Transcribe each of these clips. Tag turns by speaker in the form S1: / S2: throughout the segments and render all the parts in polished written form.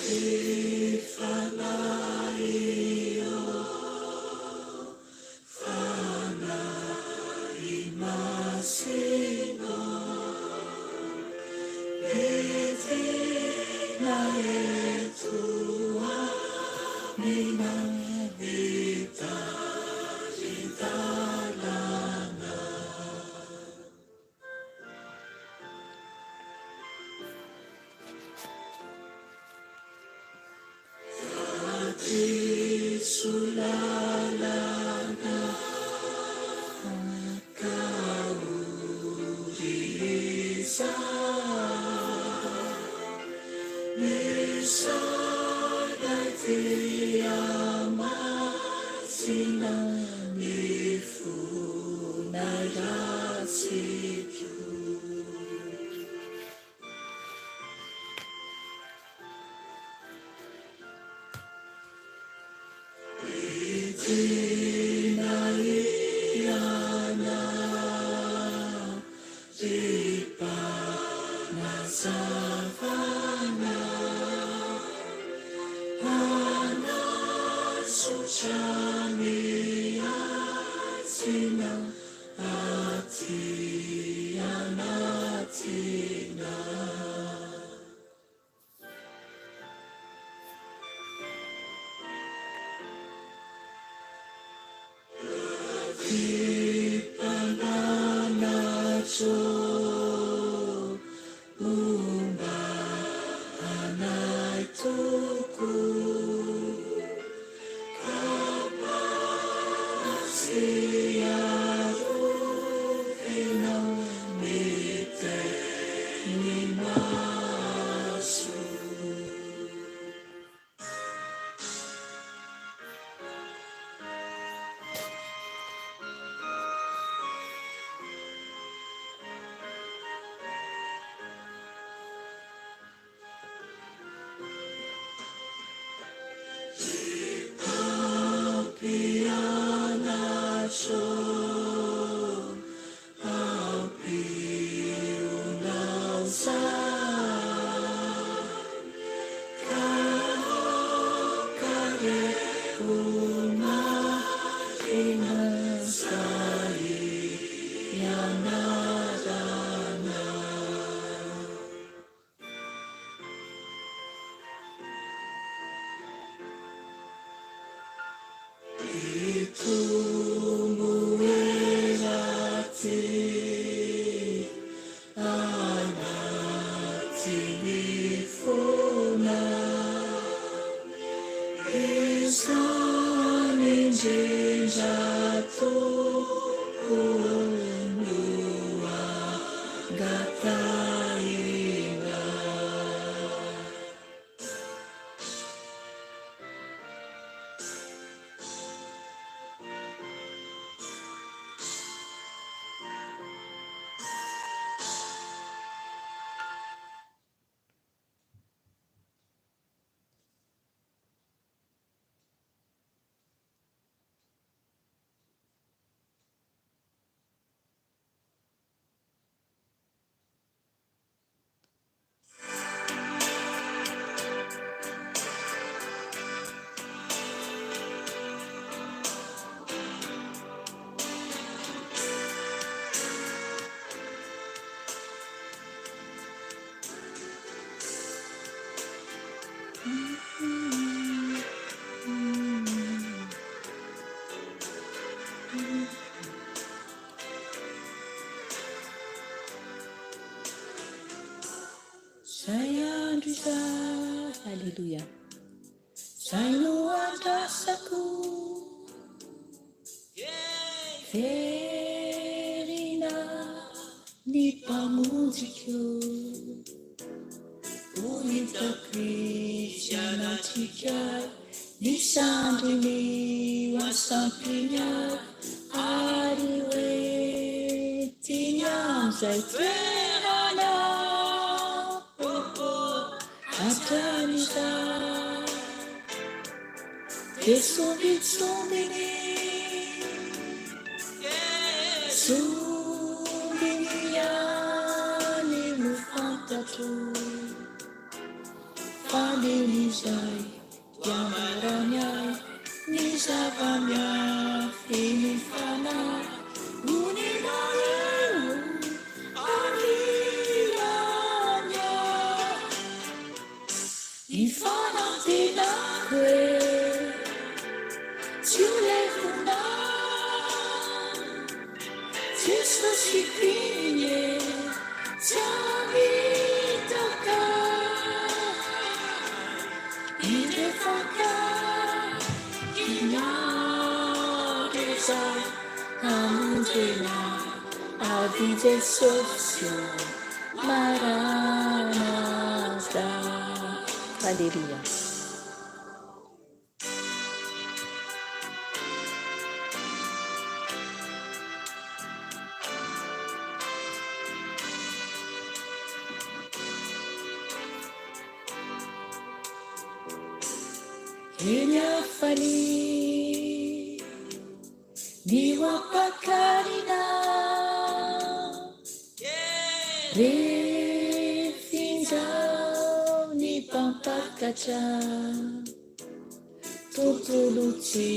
S1: Ry Fanahy ô, Fanahy Masina ô, midina eto aminay mitari-dalana. Diso lalana ka ory izaho. Misaona dia masina ny fonay ratsiko. Midina ianao ry Mpanazavana, Hanasotra ny hatsina aty anatinao. Mpananatro momba anay tokoa, ka mahatsiaro ny teny mahasoa. Mpampianatro ampionao zahay ka aoka re ho marina izay ianaranay. Hitombo eraty anatin'ny fonao. Izany indrindra Tompo no angatahinao. Zay andro izay, Aleloia. Zay no andrasako. Velona ny Mpamonjiko. Ho hitako Izy hanatrika ahy, ny sandriny ho asampiny ahy, ary hoentiny amin'izay toerana hatramin'izay. Dia sombintsombiny, sombiny ihany no fantatro. andrin'izay dia ambarany ahy ny zava-miafin'ny fanahy monina eo anilany ahy. Ny fanantenako e, tsy ho levona. Jesosy Krie tsy hamitaka Indrefaka Ianao izay hamonjena Avy Jesosy ô Maranatha. Haleloia. Eny hafaliana ny ho ampakarina Refindrao ny mpampakatra Tontolo tsy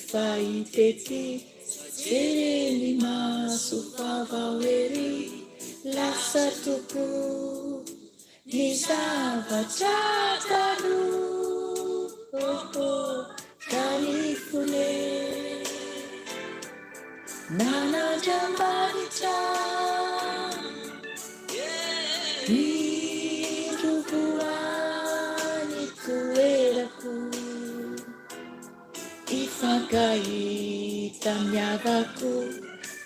S1: fahita ety Jeren'ny maso fa vao ery Lasa tokoa ny zavatra taloha Ka ny fone nanandram-banitra Indro ho any toerako Hifankahita amin'ny havako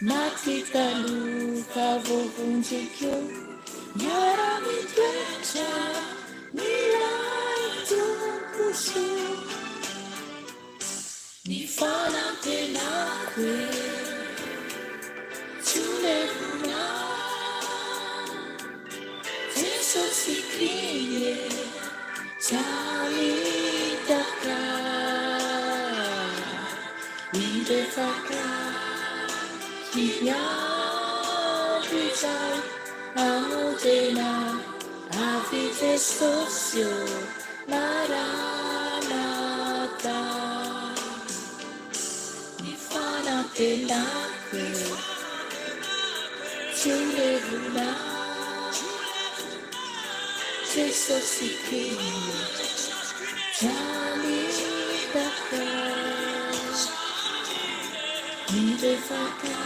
S1: Maty taloha fa voavonjiko Miara-mitoetra Milay Tompo soa Ny fanantenako e Tsy ho levona Jesosy Krie Tsy hamitaka Indrefaka Hiandry izay hamonjena Avy Jesosy ô Maranatha Ny fanantenako Tsy ho levona Jesosy Krie Tsy hamitaka Mirefaka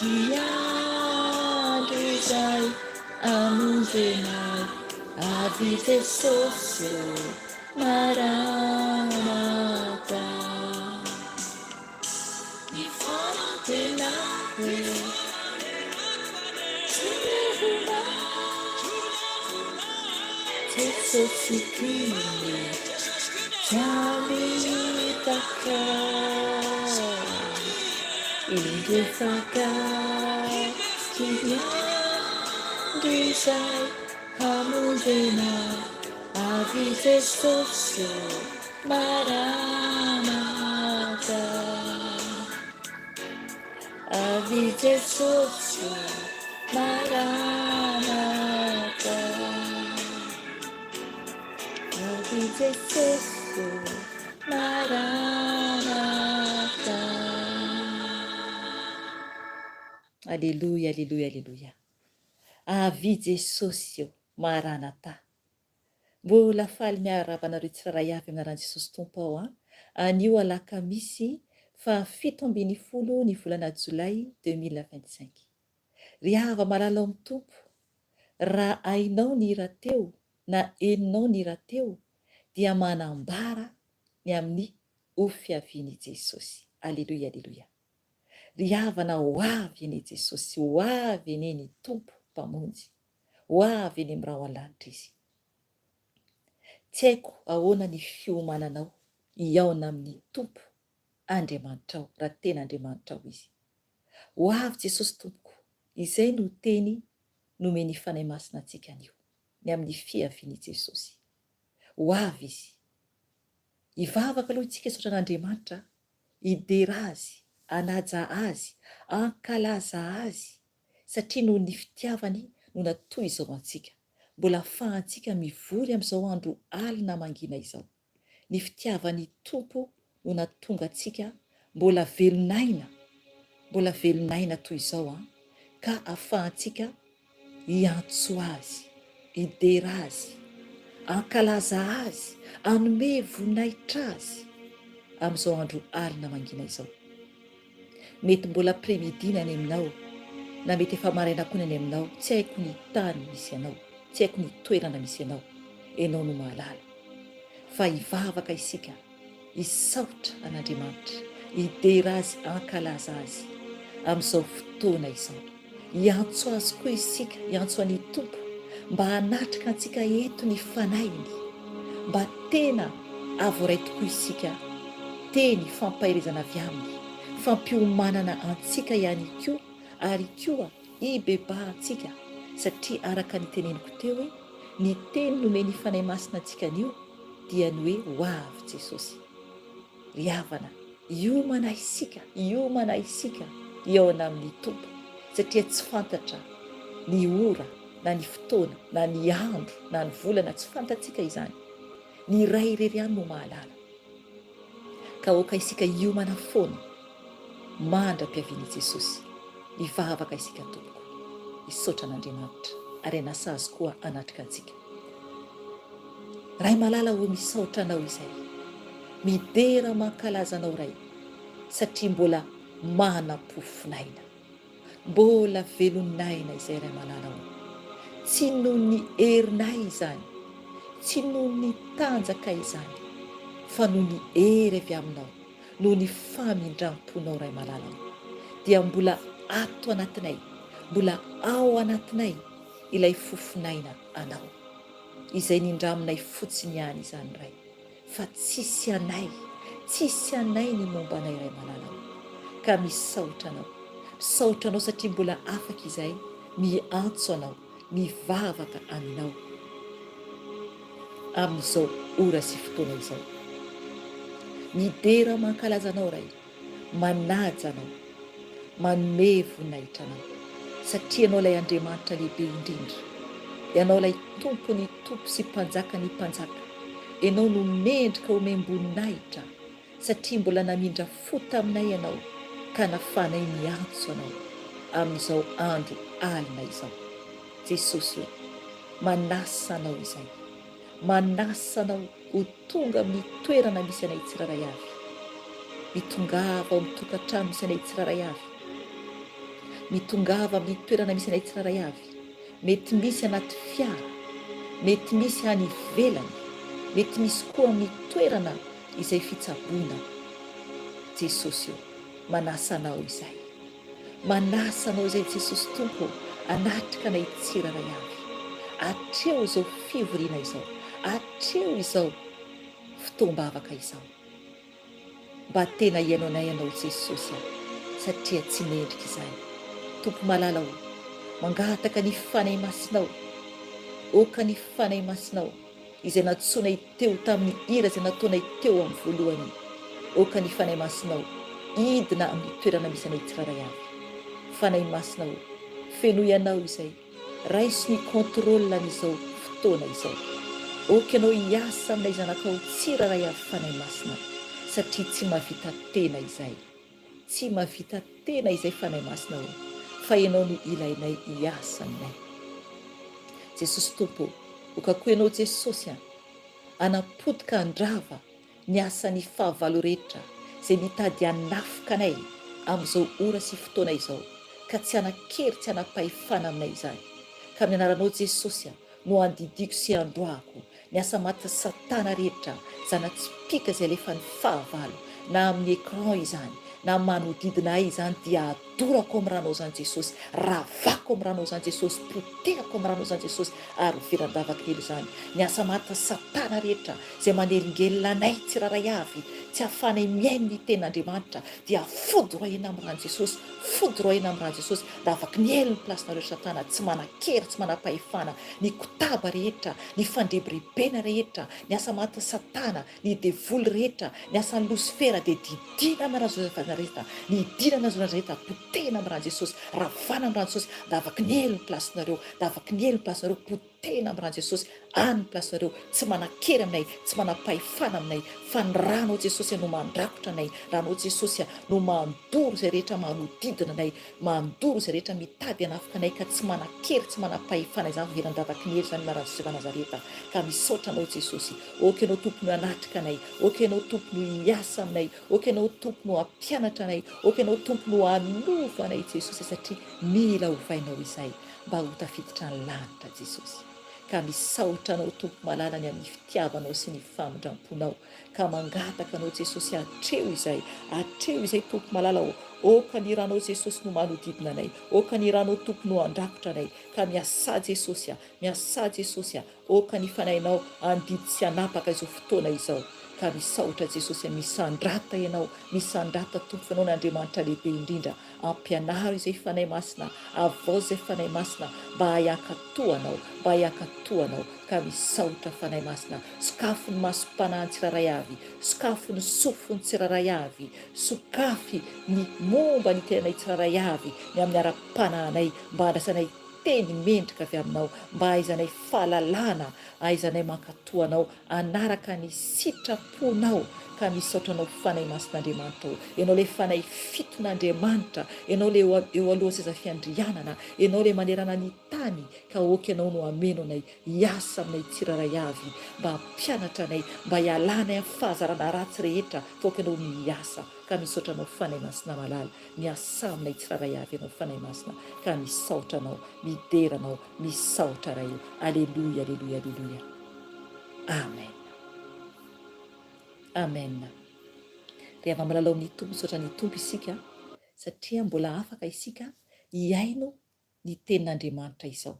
S1: Hiandry izay Hamonjena avy Jesosy ô Maranatha Ny fanantenako Tsy levona Jesosy Krie Tsy hamitaka Indrefaka Hiandry izay hamonjena Avy Jesosy ô Maranatha Avy Jesosy ô Maranatha Avy Jesosy ô Maranatha. Aleloia, aleloia, aleloia. Avy Jesosy ô Maranatha. Mbola faly miarahaba anareo tsirairay avy amin'ny anaran'i Jesosy Tompo aho an. Anio alakamisy faha 17 ny volana jolay 2025. Ry hava-malala ao amin'ny Tompo, raha hainao ny hira teo na henonao ny hira teo dia manambara ny amin'ny ho fiavian'i Jesosy. Aleloia, aleloia. Ry havana ho avy anie Jesosy, ho avy anie ny Tompo Mpamonjy, ho avy eny amin'ny rahona lanitra Izy. Tsy haiko ahoana ny fiomananao hihaona amin'ny Tompo Andriamanitrao, raha tena Andriamanitrao Izy. Ho avy Jesosy Tompoko, izay no teny nomen'ny Fanahy Masina antsika anio, ny amin'ny fiavian'i Jesosy. Ho avy Izy. Hivavaka aloha isika hisaotra an'Andriamanitra, hidera Azy, hanaja Azy, hankalaza Azy, satria noho ny fitiavany no natoy izao antsika. mbola afahantsika mivory amin'izao andro alina mangina izao. Ny fitiavan'ny Tompo no nahatonga antsika mbola velon'aina, mbola velon'aina toy izao an, ka afahantsika hiantso Azy, hidera Azy, hankalaza Azy, hanome voninahitra Azy amin'izao andro alina mangina izao. Mety mbola après midi ny any aminao, na mety efa maraina koa ny any aminao, tsy haiko ny tany misy anao, tsy haiko ny toerana misy anao, ianao no mahalala. Fa hivavaka isika, hisaotra an'Andriamanitra, hidera Azy, hankalaza Azy amin'izao fotoana izao. Hiantso Azy koa isika, hiantso an'i Tompo mba hanatrika antsika eto ny Fanahiny, mba tena havoaray tokoa isika teny fampaherezana avy Aminy, fampiomanana antsika ihany koa ary koa hibebahantsika satria araka ny teneniko teo hoe ny teny nomen'ny Fanahy Masina antsika anio dia ny hoe ho avy Jesosy. Ry havana, hiomana isika, hiomana isika hihaona amin'ny Tompo, satria tsy fantatra ny ora, na ny fotoana, na ny andro, na ny volana, tsy fantatsika izany. Ny Ray irery ihany no mahalala. Ka aoka isika hiomana foana mandra-piavian'i Jesosy. Hivavaka isika tompoko, hisaotra an'Andriamanitra ary hanasa Azy koa hanatrika antsika. Ray malala ô misaotra Anao izay. Midera mankalaza Anao Ray satria mbola manam-pofon'aina. Mbola velon'aina izay Ray malala ô. Tsy noho ny herinay izany, tsy noho ny tanjakay izany, fa noho ny hery avy Aminao, noho ny famindram-ponao Ray malala ô. Dia mbola ato anatinay, mbola ao anatinay ilay fofon'aina Anao. Izay nindraminay fotsiny ihany izany Ray, fa tsisy anay, tsisy anay ny momba anay Ray malala o. Ka misaotra Anao, misaotra Anao satria mbola afaka izahay miantso Anao, mivavaka Aminao amin'izao ora sy fotoana izao. Midera mankalaza Anao Ray. manaja Anao, manome voninahitra Anao, satria Ianao ilay Andriamanitra lehibe indrindra, Ianao ilay Tompon'ny tompo sy Mpanjakan'ny mpanjaka, Ianao no mendrika homem-boninahitra, satria mbola namindra fo taminay Ianao ka nafanay miantso Anao amin'izao andro alina izao. Jesosy ô, manasa Anao izay. Manasa Anao ho tonga amin'ny toerana misy anay tsirairay avy. Mitongava ao amin'ny tokantrano misy anay tsirairay avy. Mitongava amin'ny toerana misy anay tsirairay avy. Mety misy anaty fiara, mety misy any ivelany, mety misy koa amin'ny toerana izay fitsaboana. Jesosy ô, manasa Anao izahay. Manasa Anao izay Jesosy Tompo ô, anatrika anay tsirairay avy. Atreho izao fivoriana izao, atreho izao fotoam-bavaka izao. Mba tena hihaino anay Ianao Jesosy a, satria tsy mendrika izany. Tompo malala ô, mangataka ny Fanahy Masinao, oka ny Fanahy Masinao, izay nantsoinay teo tamin'ny hira izay nataonay teo amin'ny voalohany. Aoka ny Fanahy Masinao hidina amin'ny toerana misy anay tsirairay avy. Fanahy Masina ô, fenoy Anao izay, raiso ny contrôle an'izao fotoana izao. Aoka Ianao hiasa aminay zanakao tsirairay avy Fanahy Masina, satria tsy mahavita tena izahay. Tsy mahavita tena izay Fanahy Masina ô, fa Ianao no ilainay hiasa aminay. Jesosy Tompo ô, oka koa Ianao Jesosy an, hanapotika handrava ny asan'ny fahavalo rehetra izay mitady hanafika anay amin'izao ora sy fotoana izao ka tsy hanan-kery tsy hanam-pahefana aminay izany. Ka amin'ny anaranao Jesosy an, no andidiako sy androahako ny asa matin'i satana rehetra, zana-tsipìka izay alefan'ny fahavalo, na amin'ny écran izany, na manodidina ahy izany dia adorako amin'ny ranao izany Jesosy, ravako amin'ny ranao izany Jesosy, potehako amin'ny ranao izany Jesosy, ary ho velan-davaky helo izany. Ny asa matin'i satana rehetra izay manelingelina anay tsirairay avy, tsy ahafahanay mihaino ny tenin'Andriamanitra, dia fodoroahina amin'ny ran'i Jesosy, fodoroahina amin'ny ran'i Jesosy, lavaky ny helo ny place-nareo ry satana, tsy manan-kery, tsy manam-pahefana, ny kotaba rehetra, ny fandrebirebena rehetra, ny asa matin'i satana, ny devoly rehetra, ny asan'i losifera dia didiana amin'ny ran'i Jesosy Nazareta, didiana amin'ny ran'i Nazareta, potehina amin'ny ran'i Jesosy, ravana amin'ny ran'i Jesosy, lavaky ny helo ny place-nareo, lavaky ny helo ny place-nareo, potehina. tena amin'ny ran'i Jesosy, any ny place-nareo, tsy manan-kery aminay, tsy manam-pahefana aminay, fa ny ranao Jesosy no mandrakotra anay, ranao Jesosy no mandoro izay rehetra manodidina anay, mandoro izay rehetra mitady hanafika anay ka tsy manan-kery, tsy manam-pahefana izany velan-davaky ny hery izany ny ran'i Josefa Nazareta, ka misaotra anao Jesosy, ok ianao Tompo no hanatrika anay, ok ianao Tompo no hiasa aminay, ok ianao Tompo no hampianatra anay, ok ianao Tompo no hanova anay Jesosy satria mila ovainao izahay mba ho tafiditra ny lanitra Jesosy. Ka misaotra anao Tompo malala ny amin'ny fitiavanao sy ny famindramponao ka mangataka anao Jesosy hatreo izay, hatreo izay Tompo malala ô, ok ny ranao Jesosy no manodidina anay, ok ny ranao Tompo no handrakotra anay, ka miasà Jesosy a, miasà Jesosy a, Aoka ny Fanahinao handidy sy hanapaka izao fotoana izao. Ka misaotra Jesosy a, misandrata Ianao, misandrata Tompo fa Ianao no Andriamanitra lehibe indrindra. Ampianaro izay Fanahy Masina, avaozy izay Fanahy Masina mba hahay hankatò Anao, mba hahay hankatò Anao. Ka misaotra Fanahy Masina, sokafy ny masom-panahin'ny tsirairay avy, sokafy ny sofin'ny tsirairay avy, sokafy ny momba ny tenanay tsirairay avy, ny amin'ny ara-panahinay mba handraisanay teny mendrika avy aminao mba hahaizanay fahalalana, hahaizanay mankatò anao, hanaraka ny sitraponao, ka misaotra anao Fanahy Masin'Andriamanitra ô, Ianao ilay Fanahy fiton'Andriamanitra, Ianao ilay eo alohan'ny seza fiandrianana, Ianao ilay manerana ny tany, ka aoka Ianao no hameno anay, hiasa aminay tsirairay avy, mba hampianatra anay, mba hialanay amin'ny fahazarana ratsy rehetra, fa aoka Ianao no hiasa, ka misaotra anao Fanahy Masina malala. Miasà aminay tsirairay avy Ianao Fanahy Masina ka misaotra Anao, midera Anao, misaotra Ray o. Aleloia, aleloia, aleloia. Amen. Amen. Ry hava-milalao ny Tompo, misaotra ny Tompo isika satria mbola afaka isika hihaino ny tenin'Andriamanitra izao.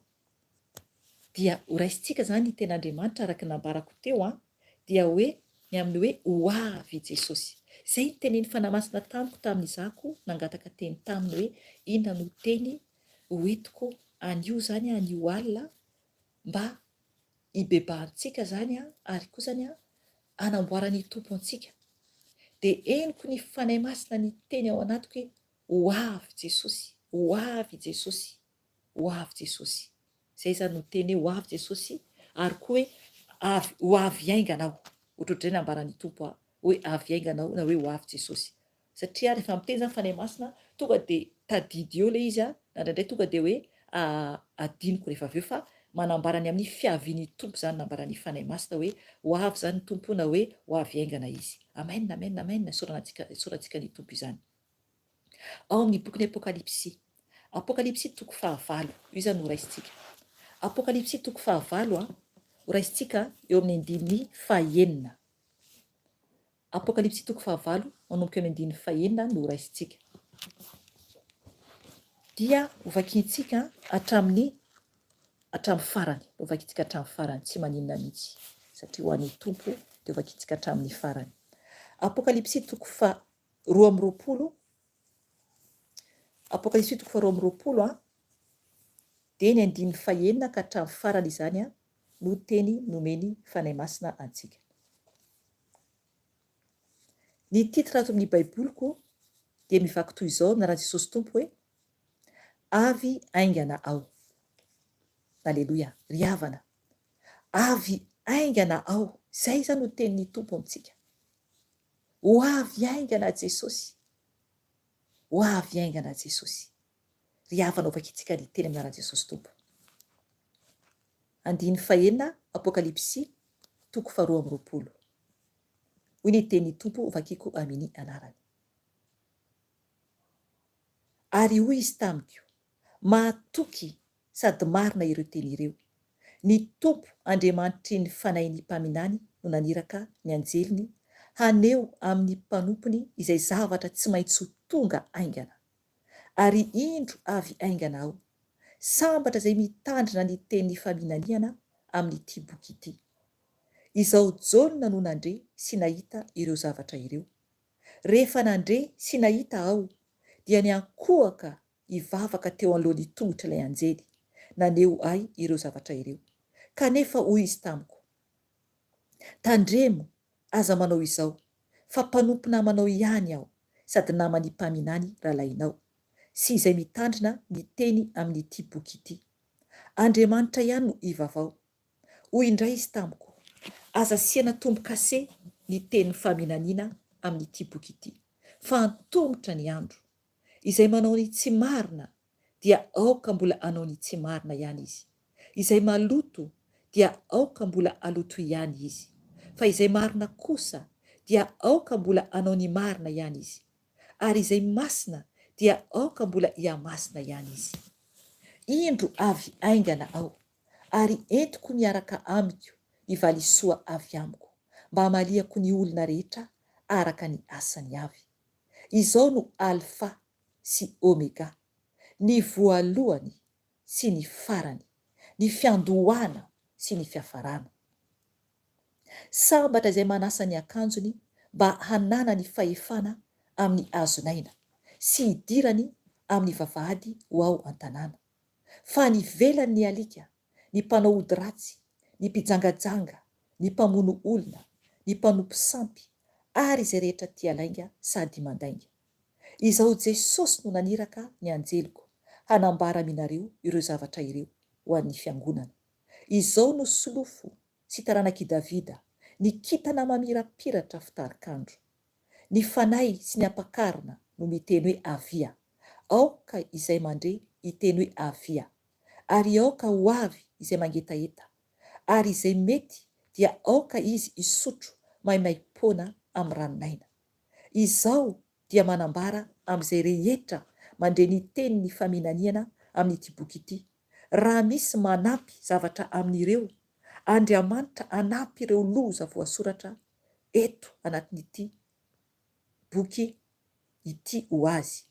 S1: Dia ho raisintsika izany ny tenin'Andriamanitra araka ny nambarako teo an, dia hoe ny amin'ny hoe ho avy i Jesosy. Izay ny tenin'ny Fanahy Masina tamiko tamin'izako nangataka teny taminy hoe inona no teny ho entiko anio izany anio alina mba hibebahantsika izany ary koa izany hanamboaran'ny Tompo antsika. Dia henoko ny Fanahy Masina niteny ao anatiko hoe Ho avy Jesosy, ho avy i Jesosy, ho avy Jesosy. Izay izany no teny hoe ho avy Jesosy ary koa hoe avy, ho avy haingana aho. Ohatrohatr'izay nambaran'ny Tompo ahy, hoe avy haingana aho na hoe ho avy Jesosy. Satria rehefa miteny izany Fanahy Masina, tonga dia tadidy eo ilay izy, na indraindray tonga dia hoe adinoko rehefa avy eo fa manambara ny amin'ny fiavian'ny Tompo izany nambaran'ny Fanahy Masina hoe ho avy izany ny Tompo na hoe ho avy haingana Izy. Amen, amen, amen, isaorana antsika, isaorantsika ny Tompo izany. Ao amin'ny bokin'ny Apokalypsy. Apokalypsy toko fahavalo, io izany no raisintsika. Apokalypsy toko fahavalo, ho raisintsika eo amin'ny andininy fahenina. Apokalypsy toko fahavalo, manomboka eo amin'ny andininy fahenina no raisintsika. Dia hovakintsika hatramin'ny hatramin'ny farany. Hovakintsika hatramin'ny farany, tsy maninona mihitsy. Satria ho an'ny Tompo dia hovakintsika hatramin'ny farany. Apokalypsy toko faha 22, Apokalypsy toko faha 22 an, dia ny andininy fahenina ka hatramin'ny farany izany an, no teny nomeny Fanahy Masina antsika. Ny titre ato amin'ny Baiboliko dia mivaky toy izao amin'ny anaran'i Jesosy Tompo hoe, Avy haingana aho. Aleloia. Ry havana, avy haingana aho. Izay izany no tenin'ny Tompo amintsika. Ho avy haingana Jesosy. Ho avy haingana Jesosy. Ry havana ho vakintsika ny teny amin'ny anaran'i Jesosy Tompo. Andininy fahenina Apokalypsy toko faharoa amby 20. Hoy ny tenin'ny Tompo ho vakiko amin'ny anarany. Ary hoy izy tamiko, Mahatoky sady marina ireo teny ireo. Ny Tompo Andriamanitry ny fanahin'ny mpaminany no naniraka ny anjeliny haneho amin'ny mpanompony izay zavatra tsy maintsy ho tonga haingana. Ary indro avy haingana Aho. Sambatra izay mitandrina ny teny faminaniana amin'ity boky ity. Izaho Jaona no nandre sy nahita ireo zavatra ireo. Rehefa nandre sy nahita aho, dia niankohoka hivavaka teo anoloan'ny tongotr'ilay anjely naneho ahy ireo zavatra ireo. Kanefa hoy izy tamiko, Tandremo, aza manao izao, fa mpanompo namanao ihany aho, sady naman'ny mpaminany rahalahinao, sy izay mitandrina ny teny amin'ity boky ity. Andriamanitra ihany no ivavao. Hoy indray izy tamiko, Aza asiana tombo-kase ny tenin'ny faminaniana amin'ity boky ity, fa antomotra ny andro. Izay manao ny tsy marina dia aoka mbola hanao ny tsy marina ihany izy. Izay maloto dia aoka mbola haloto ihany izy. Fa izay marina kosa dia aoka mbola hanao ny marina ihany izy. Ary izay masina dia aoka mbola hihamasina ihany izy. Indro avy haingana aho, ary entiko miaraka amiko ny valisoa avy amiko, mba hamaliako ny olona rehetra araka ny asany avy. Izao no Alfa sy Omega, ny voalohany sy ny farany, ny fiandohana sy ny fiafarana. Sambatra izay manasa ny akanjony mba hananany fahefana amin'ny hazon'aina sy hidirany amin'ny vavahady ho ao an-tanàna. Fa any ivelany ny alika, ny mpanao ody ratsy, ny mpijangajanga, ny mpamono olona, ny mpanompo sampy, ary izay rehetra tia lainga sady mandainga. Izaho Jesosy no naniraka ny anjeliko hanambara aminareo ireo zavatra ireo ho an'ny fiangonana. Izao no solofo sy taranak'i Davida, ny kintana mamirapiratra fitarikandro. Ny Fanahy sy ny Ampakarina no miteny hoe Avia. Aoka izay mandre hiteny hoe Avia. Ary aoka ho avy izay mangetaheta. Ary izay mety dia aoka izy hisotro maimaim-poana amin'ny ranon'aina. Izaho dia manambara amin'izay rehetra mandre ny tenin'ny faminaniana amin'ity boky ity, raha misy manampy zavatra amin'ireo, Andriamanitra hanampy ireo loza voasoratra eto anatin'ity boky ity ho azy.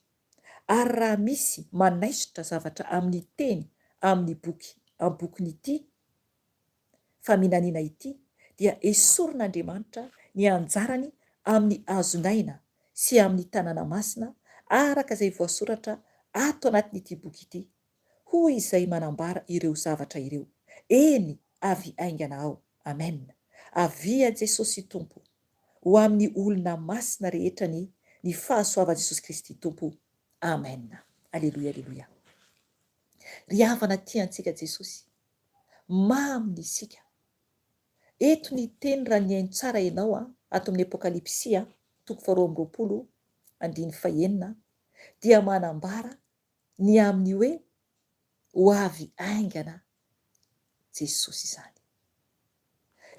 S1: Ary raha misy manaisotra zavatra amin'ny teny amin'ny boky am-bokin'ity faminaniana ity dia esorin'Andriamanitra ny anjarany amin'ny hazon'aina sy amin'ny tanàna masina araka izay voasoratra ato anatin'ity boky ity. Hoy izay manambara ireo zavatra ireo, Eny, avy haingana aho. Amen. Avia Jesosy Tompo. Ho amin'ny olona masina rehetra anie ny fahasoavan'i Jesosy Kristy Tompo. Amen. Aleloia aleloia. Ry havana tia antsika Jesosy. Maminy isika. Eto ny teny raha nihaino tsara ianao a, ato amin'ny Apokalypsy a, toko faharoa amby 20, andininy fahenina, dia manambara ny amin'ny hoe ho avy haingana Jesosy izany.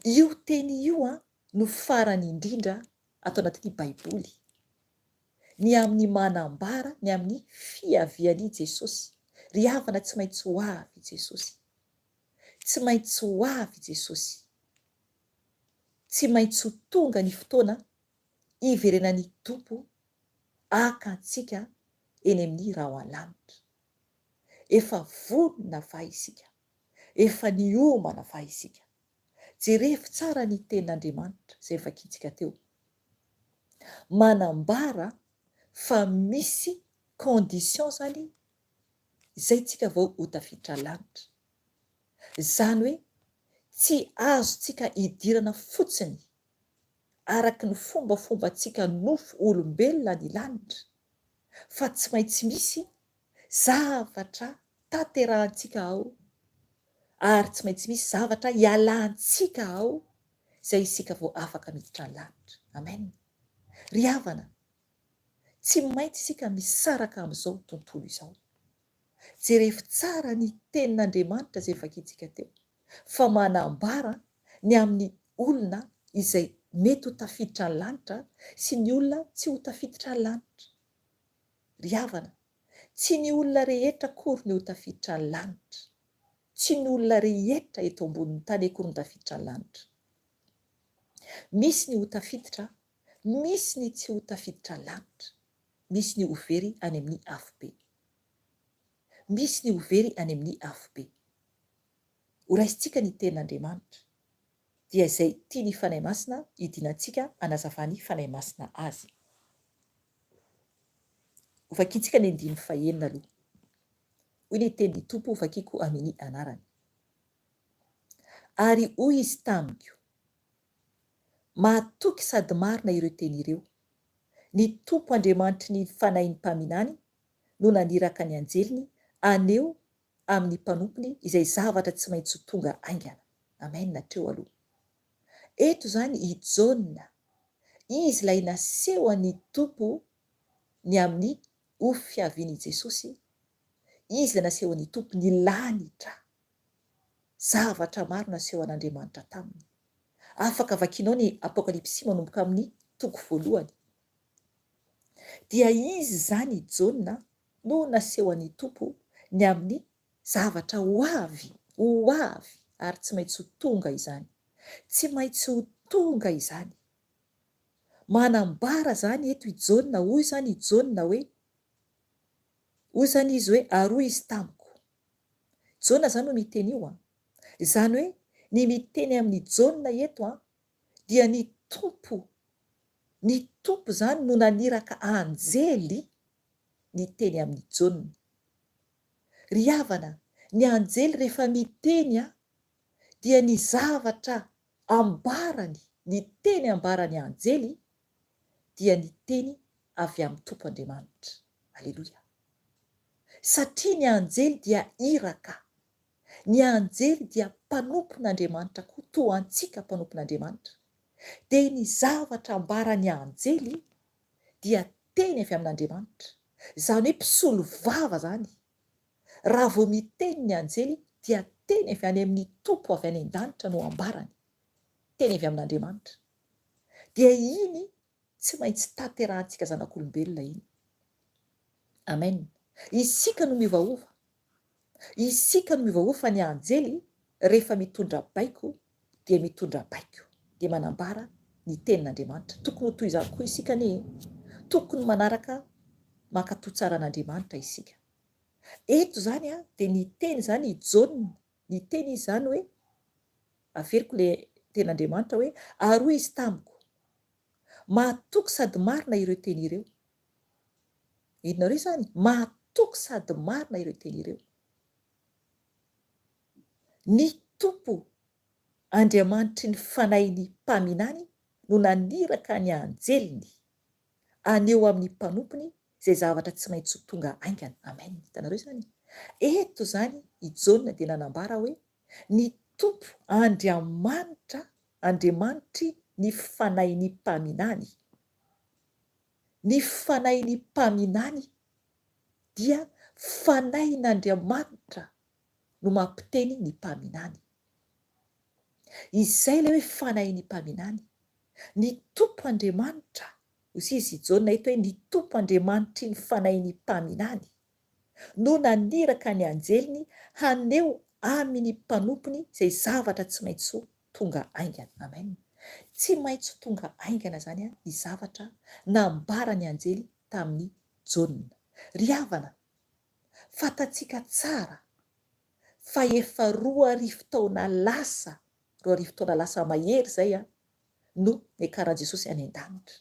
S1: Io teny io a no farany indrindra ato anatin'ny Baiboly. Ny amin'ny manambara ny amin'ny fiavian'i Jesosy. Ry havana tsy maintsy ho avy Jesosy. Tsy maintsy ho avy Jesosy. Tsy maintsy ho tonga ny fotoana hiverenan'ny Tompo haka antsika eny amin'ny rahona-lanitra. Efa vonona va isika? Efa niomana va isika? Jerevo tsara ny Tenin'Andriamanitra izay vakintsika teo. Manambara fa misy condition zany izay tsika vao ho tafiditra lanitra. Izany hoe tsy azontsika idirana fotsiny araky ny fombafombantsika nofo olombelona ny lanitra fa tsy maintsy misy zavatra tanterahantsika ao ary tsy maintsy misy zavatra ialantsika ao izay isika vao afaka miditra ny lanitra. Amen. Ry havana, tsy maintsy isika misaraka amin'izao tontolo izao. Jerevo tsara ny tenin'Andriamanitra izay vakintsika teo, fa manambara ny amin'ny olona izay mety ho tafiditra ny lanitra sy ny olona tsy ho tafiditra ny lanitra. Ry havana, tsy ny olona rehetra akory no ho tafiditra ny lanitra. Tsy ny olona rehetra eto ambonin'ny tany akory no tafiditra ny lanitra. Misy ny ho tafiditra, misy ny tsy ho tafiditra ny lanitra. Misy ny ho very any amin'ny afobe. Misy ny ho very any amin'ny afobe. Horaisintsika ny Tenin'Andriamanitra, dia izay tian'ny Fanahy Masina hidinantsika hanazavan'ny Fanahy Masina azy. Hovakintsika ny andininy fahenina aloha. Hoy ny tenin'ny Tompo hovakiko amin'ny anarany. Ary hoy izy tamiko, Mahatoky sady marina ireo teny ireo. Ny Tompo Andriamanitry ny fanahin'ny mpaminany no naniraka ny anjeliny haneho amin'ny mpanompony izay zavatra tsy maintsy ho tonga haingana. Amen hatreo aloha. Eto izany i Jaona, izy ilay nasehon'ny Tompo ny amin'ny ho fiavian'i Jesosy, izy ilay nasehon'ny Tompo ny lanitra. Zavatra maro nasehon'Andriamanitra taminy. Afaka vakinao ny Apokalypsy manomboka amin'ny toko voalohany. Dia izy izany i Jaona no nasehon'ny Tompo ny amin'ny zavatra ho avy, ho avy, ary tsy maintsy ho tonga izany. Tsy maintsy ho tonga izany. Manambara izany eto i Jaona, hoy izany i Jaona hoe, hoy izany izy hoe, ary hoy izy tamiko. Jaona izany no miteny io an. Izany hoe, ny miteny amin'i Jaona eto an, dia ny Tompo, ny Tompo izany no naniraka anjely niteny amin'i Jaona. Ry havana, ny anjely rehefa miteny an, dia ny zavatra ambarany, ny teny ambaran'ny anjely dia ny teny avy amin'ny Tompo Andriamanitra. Aleloia. Satria ny anjely dia iraka. Ny anjely dia mpanompon'Andriamanitra koa toa antsika mpanompon'Andriamanitra. Dia ny zavatra ambaran'ny anjely dia teny avy amin'Andriamanitra. Izany hoe mpisolo vava izany. Raha vao miteny ny anjely dia teny avy any amin'ny Tompo avy any an-danitra no ambarany. Teny avy amin'Andriamanitra. Dia iny tsy maintsy tanterahantsika zanak'olombelona iny. Amen. Isika no miovaova. Isika no miovaova fa ny anjely rehefa mitondra baiko dia mitondra baiko, dia manambara ny tenin'Andriamanitra. Tokony ho toy izany koa isika anie e! Tokony manaraka mankatò tsara an'Andriamanitra isika. Eto izany dia niteny izany i Jaona, niteny izy izany hoe, averiko ilay tenin'Andriamanitra hoe, ary hoy izy tamiko, Mahatoky sady marina ireo teny ireo. Henonareo izany? Mahatoky sady marina ireo teny ireo. Ny Tompo, Andriamanitry ny fanahin'ny mpaminany no naniraka ny anjeliny haneho amin'ny mpanompony izay zavatra tsy maintsy ho tonga haingana. Amen. Hitanareo izany? Eto izany i Jaona dia nanambara hoe ny Tompo Andriamanitra, Andriamanitry ny fanahin'ny mpaminany. Ny fanahin'ny mpaminany dia fanahin'Andriamanitra no mampiteny ny mpaminany. Izay ilay hoe fanahin'ny mpaminany. Ny Tompo Andriamanitra, hoy izy i Jaona eto hoe ny Tompo Andriamanitry ny fanahin'ny mpaminany no naniraka ny anjeliny haneho amin'ny mpanompony izay zavatra tsy maintsy ho tonga haingana. Amen. Tsy maintsy ho tonga haingana izany ny zavatra nambaran'ny anjely tamin'i Jaona. Ry havana, fantatsika tsara fa efa 2000 taona lasa, 2000 taona lasa mahery izay no niakaran'i Jesosy any an-danitra.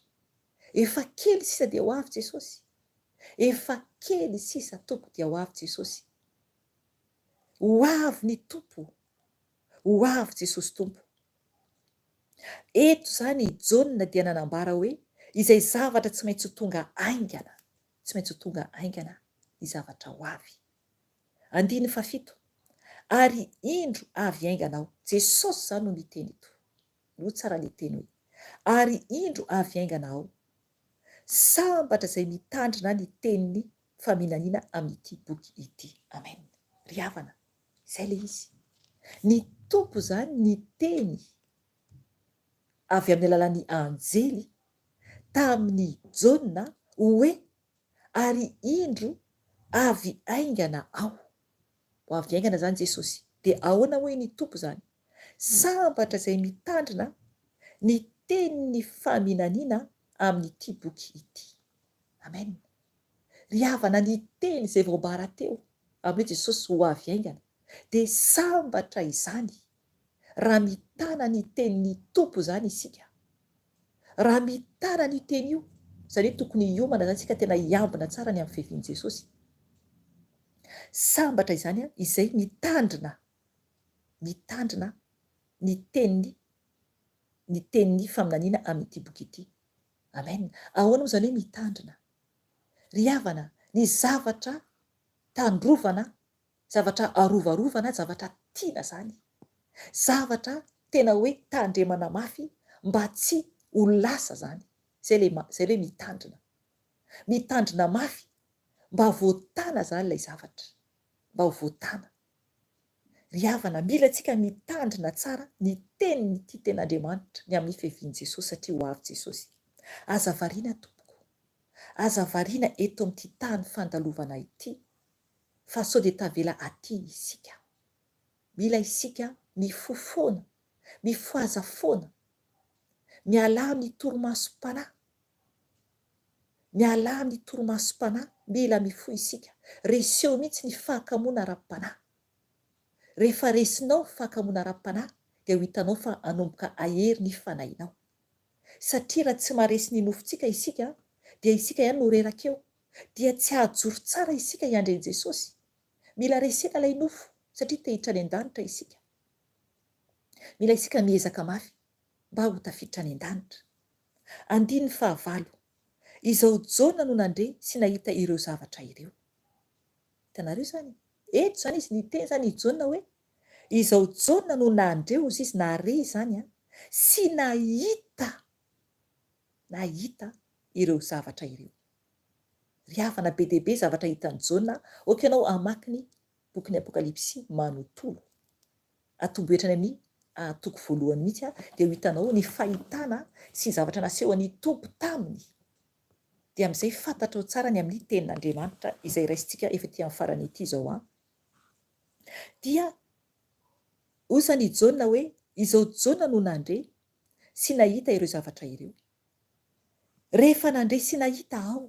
S1: Efa kely sisa dia ho avy Jesosy. Efa kely sisa tompoko dia ho avy Jesosy. Ho avy ny Tompo. Ho avy Jesosy Tompo. Eto izany i Jaona dia nanambara hoe izay zavatra tsy maintsy ho tonga haingana, tsy maintsy ho tonga haingana ny zavatra ho avy. Andininy fahafito, Ary indro avy haingana aho. Jesosy izany no miteny eto. Aloha tsara ilay teny hoe, Ary indro avy haingana aho. Sambatra izay mitandrina ny tenin'ny faminaniana amin'ity boky ity. Amen. Ry havana, izay ilay izy. Ny Tompo izany niteny avy amin'ny alalan'ny anjely tamin'i Jaona hoe, Ary indro avy haingana aho. Ho avy haingana izany Jesosy. Dia ahoana hoy ny Tompo izany? Sambatra izay mitandrina ny tenin'ny faminaniana amin'ity boky ity. Amen. Ry havana, ny teny izay voambara teo amin'ny hoe Jesosy ho avy haingana, dia sambatra izany raha mitana ny tenin'ny Tompo izany isika. Raha mitana an'io teny io, izany hoe tokony hiomana izany isika tena hiambina tsara ny amin'ny fiavian'i Jesosy. Sambatra izany izay mitandrina, mitandrina ny teniny, ny tenin'ny faminaniana amin'ity boky ity. Amen. Ahoana moa izany hoe mitandrina? Ry havana, ny zavatra tandrovana. Zavatra arovarovana, zavatra tiana izany. Zavatra tena hoe tandremana mafy mba tsy ho lasa izany. Izay ilay izay ilay hoe mitandrina. Mitandrina mafy mba voatana izany ilay zavatra. Mba ho voatana. Ry havana, mila antsika mitandrina tsara ny tenin'ity Tenin'Andriamanitra ny amin'ny fiavian'i Jesosy satria ho avy Jesosy. Aza variana tompoko. Aza variana eto amin'ity tany fandalovana ity fa sao dia tavela aty isika. Mila isika mifoha foana, mifohaza foana. Mialà amin'ny torimasom-panahy. Mialà amin'ny torimasom-panahy, mila mifoha isika. Reseo mihitsy ny fahakamoana ara-panahy. Rehefa resinao ny fahakamoana ara-panahy dia ho hitanao fa hanomboka hahery ny fanahinao. Satria raha tsy maharesy ny nofontsika isika dia isika ihany no reraka eo. Dia tsy hahajoro tsara isika hiandry an'i Jesosy. Mila resena ilay nofo satria te hiditra any an-danitra isika. Mila isika miezaka mafy mba ho tafiditra any an-danitra. Andininy fahavalo, Izao Jaona no nandre sy nahita ireo zavatra ireo. Hitanareo izany? Eto izany izy niteny izany i Jaona hoe, Izao Jaona no nandre, hozy izy, nahare izany an, sy nahita, nahita ireo zavatra ireo. Ry havana, be dia be zavatra hitan'i Jaona, aoka ianao hamaky ny bokin'ny Apokalypsy manontolo. Atombohy hatrany amin'ny toko voalohany mihitsy dia ho hitanao ny fahitana sy ny zavatra nasehon'ny Tompo taminy. Dia amin'izay fantatrao tsara ny amin'ny tenin'Andriamanitra izay raisintsika efa ety amin'ny farany ety izao an. Dia hoy izany i Jaona hoe, Izao Jaona no nandre sy nahita ireo zavatra ireo. Rehefa nandre sy nahita aho,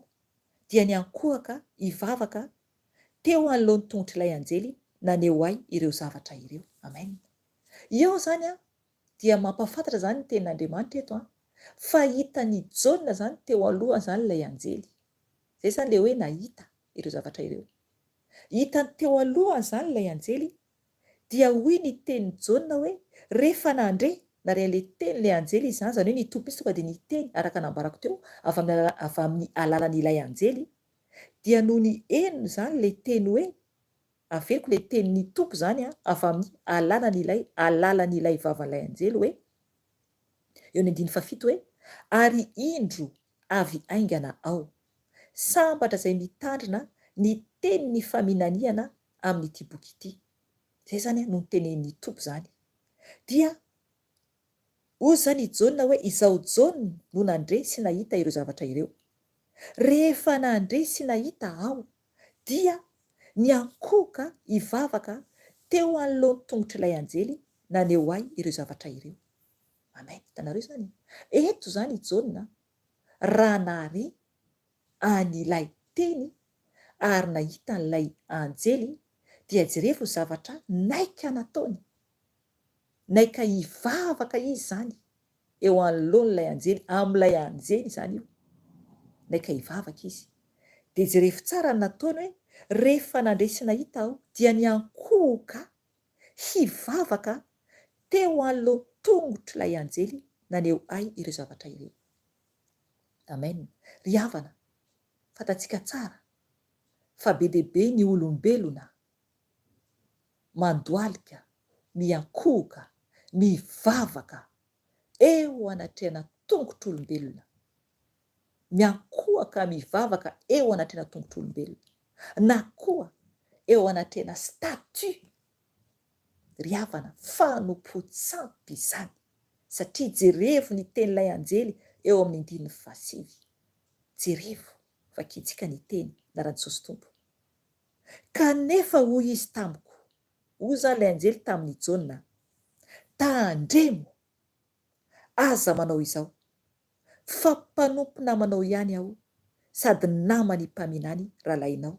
S1: dia niankohoka hivavaka teo anoloan'ny tongotr'ilay anjely naneho ahy ireo zavatra ireo. Amen. Eo izany an, dia mampahafantatra izany ny tenin'Andriamanitra eto an, fa hitan'i Jaona izany teo alohany izany ilay anjely. Izay izany ilay hoe nahita ireo zavatra ireo. Hitany teo alohany izany ilay anjely, dia hoy ny tenin'i Jaona hoe, rehefa nandre, nare an'ilay teny ilay anjely izy izany, izany hoe ny Tompo mihitsy tonga dia niteny araka nambarako teo, avy amin'ny avy amin'ny alalan'ilay anjely, dia nony henony izany ilay teny hoe, averiko ilay tenin'ny Tompo izany an, avy amin'ny alalan'ilay alalan'ilay vavan'ilay anjely hoe, eo amin'ny andininy fahafito hoe, ary indro avy haingana aho. Sambatra izay mitandrina ny tenin'ny faminaniana amin'ity boky ity. Izay izany no notenenin'ny Tompo izany. Dia Hoy izany i Jaona hoe, Izaho Jaona no nandre sy nahita ireo zavatra ireo. Rehefa nandre sy nahita aho, dia niankohoka hivavaka teo anoloan'ny tongotr'ilay anjely naneho ahy ireo zavatra ireo. Amen. Hitanareo izany? Eto izany i Jaona, raha nahare an'ilay teny ary nahita an'ilay anjely, dia jerevo ny zavatra naika nataony. Naika hivavaka izy izany eo anoloan'ilay anjely, amin'ilay anjely izany io. Naika hivavaka izy. Dia jerevo tsara ny nataony hoe, rehefa nandre sy nahita aho dia niankohoka hivavaka teo anoloan'ny tongotr'ilay anjely naneho ahy ireo zavatra ireo. Amen. Ry havana, fantatsika tsara fa be dia be ny olombelona mandohalika, miankohoka, mivavaka eo anatrehana tongotr'olombelona, miankohaka mivavaka eo anatrehana tongotr'olombelona, na koa eo anatrehana statue, ry havana, fanompoan-tsampy izany, satria jerevo ny tenin'ilay anjely eo amin'ny andininy fahasivy, jerevo, vakintsika ny teny, anaran'i Jesosy Tompo. Kanefa hoy izy tamiko, hoy izany ilay anjely tamin'i Jaona, Tandremo! Aza manao izao, fa mpanompo namanao ihany aho sady naman'ny mpaminany rahalahinao,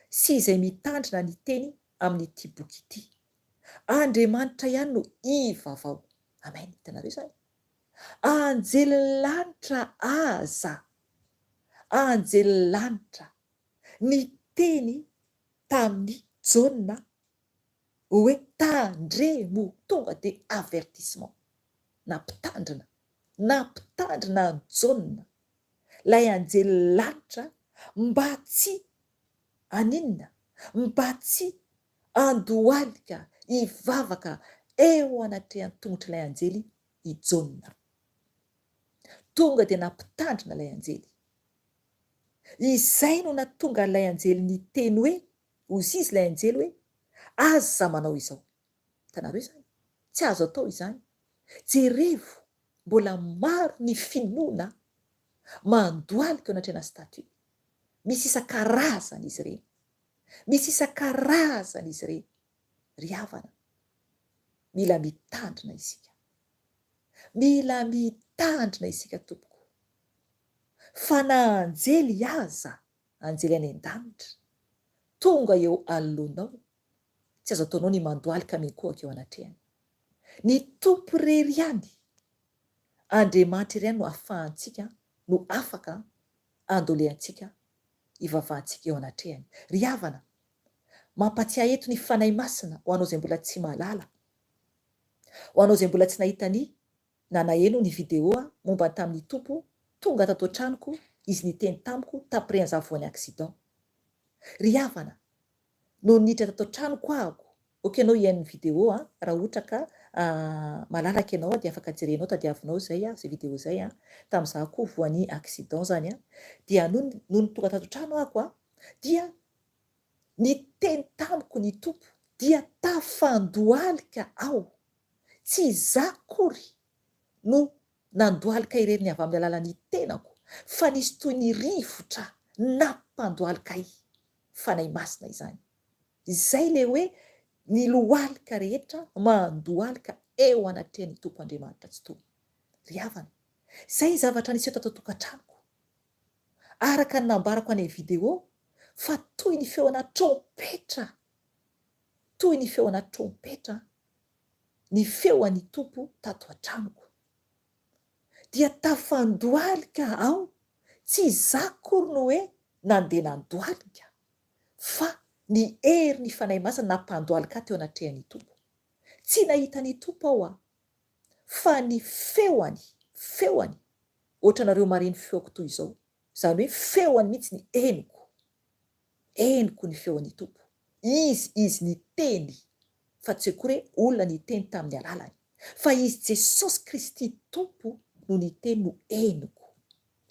S1: sy izay mitandrina ny teny amin'ity boky ity. Andriamanitra ihany no ivavao. Amen. Hitanareo izany? Anjelin'ny lanitra aza, anjelin'ny lanitra niteny tamin'i Jaona hoe tandremo, tonga dia avertissement, nampitandrina, nampitandrina an'i Jaona, ilay anjelin'ny lanitra mba tsy haninona, mba tsy. Andohalika hivavaka eo anatrehan'ny tongotr'ilay anjely i Jaona. Tonga dia nampitandrina ilay anjely. Izay no nahatonga an'ilay anjely niteny hoe, hozy izy ilay anjely hoe, Aza manao izao. Hitanareo izany? Tsy azo atao izany. Jerevo, mbola maro ny finoana mandohalika eo anatrehana statue. Misy isan-karazany izy ireny. Misy isan-karazany izy ireny. Ry havana, mila mitandrina isika. Mila mitandrina isika tompoko. Fa na anjely aza, anjely any an-danitra, tonga eo anoloanao, tsy azo ataonao ny mandohalika miankohoka eo anatrehany. Ny Tompo irery ihany, Andriamanitra irery ihany no ahafahantsika, no afaka andolehantsika, ivavahantsika eo anatrehany. Ry havana, mampatsiahy eto ny Fanahy Masina ho anao izay mbola tsy mahalala, ho anao izay mbola tsy nahita ny na naheno ny vidéo momba ny tamin'ny Tompo tonga tato an-tranoko Izy niteny tamiko taprès za voan'ny accident. Ry havana, nony niditra tato an-tranoko ahako, ok ianao hihaino ny vidéo an, raha ohatra ka malalaka ianao dia afaka jerenao tadiavinao izay izay vidéo izay an, tamin'izaho koa voan'ny accident zany an, dia nony nony tonga tato an-trano ahako an, dia niteny tamiko ny Tompo dia tafandohalika aho Tsy izaho akory no nandohalika irery ny avy amin'ny alalan'ny tenako, fa nisy toy ny rivotra nampandohalika ahy, Fanahy Masina izany. Izay ilay hoe ny lohalika rehetra mandohalika eo anatrehan'ny Tompo Andriamanitra Tsitoha. Ry havana, izay ny zavatra niseho tato an-tokantranoko. Araka ny nambarako any amin'ny vidéo, fa toy ny feona trompetra, toy ny feona trompetra ny feo an'i Tompo tato an-tranoko. Dia tafandohalika aho, tsy izaho akory no hoe nandeha nandohalika, fa ny herin'ny Fanahy Masina nampandohalika ahy teo anatrehan'i Tompo. Tsy nahita ny Tompo aho an, fa ny feoany, feoany, ohatranareo mahare ny feoko toy izao, izany hoe feoany mihitsy ny henoko. Henoko ny feon'ny Tompo. Izy, Izy niteny, fa tsy akory hoe olona niteny tamin'ny alalany. Fa Izy Jesosy Kristy Tompo no niteny no henoko.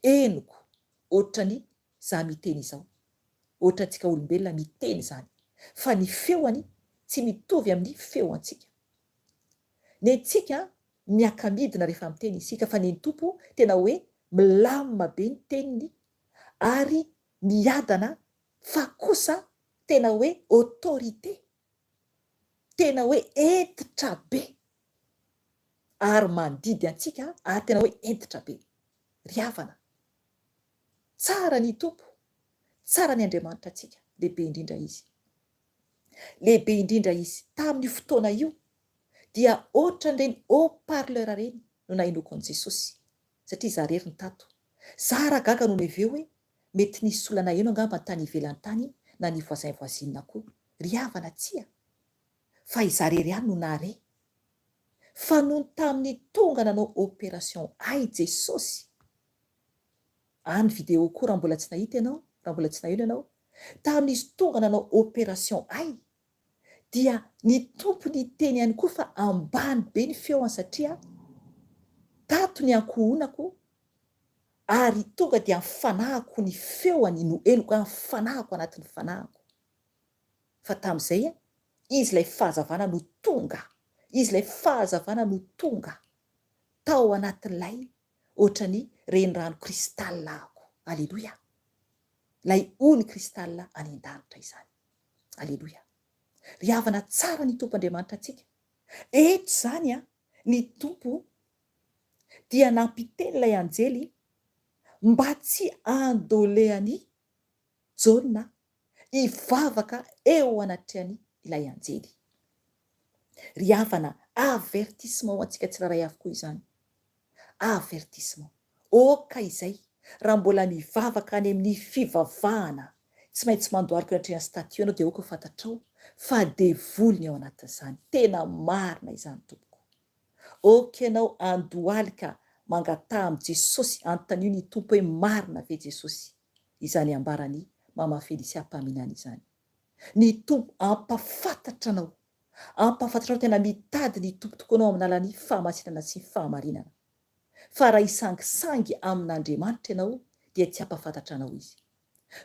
S1: Henoko, ohatrany za miteny izao. Ohatrantsika olombelona miteny izany. Fa ny feoany tsy mitovy amin'ny feoantsika. Nentsika miaka-midina rehefa miteny isika, fa nen'ny Tompo tena hoe milamina be ny teniny ary miadana fa kosa tena hoe autorité, tena hoe hentitra be ary mandidy antsika ary tena hoe hentitra be. Ry havana, tsara ny Tompo, tsara ny Andriamanitra antsika, lehibe indrindra Izy. Lehibe indrindra Izy. Tamin'io fotoana io dia ohatran'ireny haut parleur ireny no nahenoako an'i Jesosy satria za rery ny tato. Za ra gaga nony avy eo hoe mety nisy olona naheno angamba tany ivelany tany na ny voisin voisine koa. Ry havana tsia fa izaho rery ihany no nahare. Fa nony tamin'ny tonga nanao operation ahy Jesosy, any vidéo koa raha mbola tsy nahita ianao, raha mbola tsy naheno ianao, tamin'izy tonga nanao operation ahy dia ny Tompo niteny ihany koa fa ambany be ny feoany satria tato ny ankohonako ary tonga dia ny fanahiko ny feoany no henoko ny fanahiko anatin'ny fanahiko fa tamin'izay izy ilay fahazavana no tonga izy ilay fahazavana no tonga tao anatin'ilay ohatran'ny renirano cristal ahako aleloia ilay ony cristal any an-danitra izany Aleloia. Ry havana tsara ny Tompo Andriamanitra antsika. Eto izany an, ny Tompo dia nampiteny ilay anjely mba tsy handolehan'i Jaona hivavaka eo anatrehan'ny ilay anjely. Ry havana, avertissement ho antsika tsirairay avokoa izany. Avertissement. Ok izay, raha mbola mivavaka any amin'ny fivavahana, tsy maintsy mandohalika eo anatrehan'ny statue ianao dia ok fantatrao fa devoly ny ao anatin'izany. Tena marina izany tompoko. Ok ianao andohalika mangataha amin'i Jesosy anontanio ny Tompo hoe marina ve Jesosy izany ambaran'i Mama Felicia mpaminany izany. Ny Tompo hampahafantatra anao, hampahafantatra anao tena mitady ny Tompo tokoa anao amin'ny alalan'ny fahamasinana sy fahamarinana. Fa raha hisangisangy amin'Andriamanitra ianao dia tsy hampahafantatra anao Izy.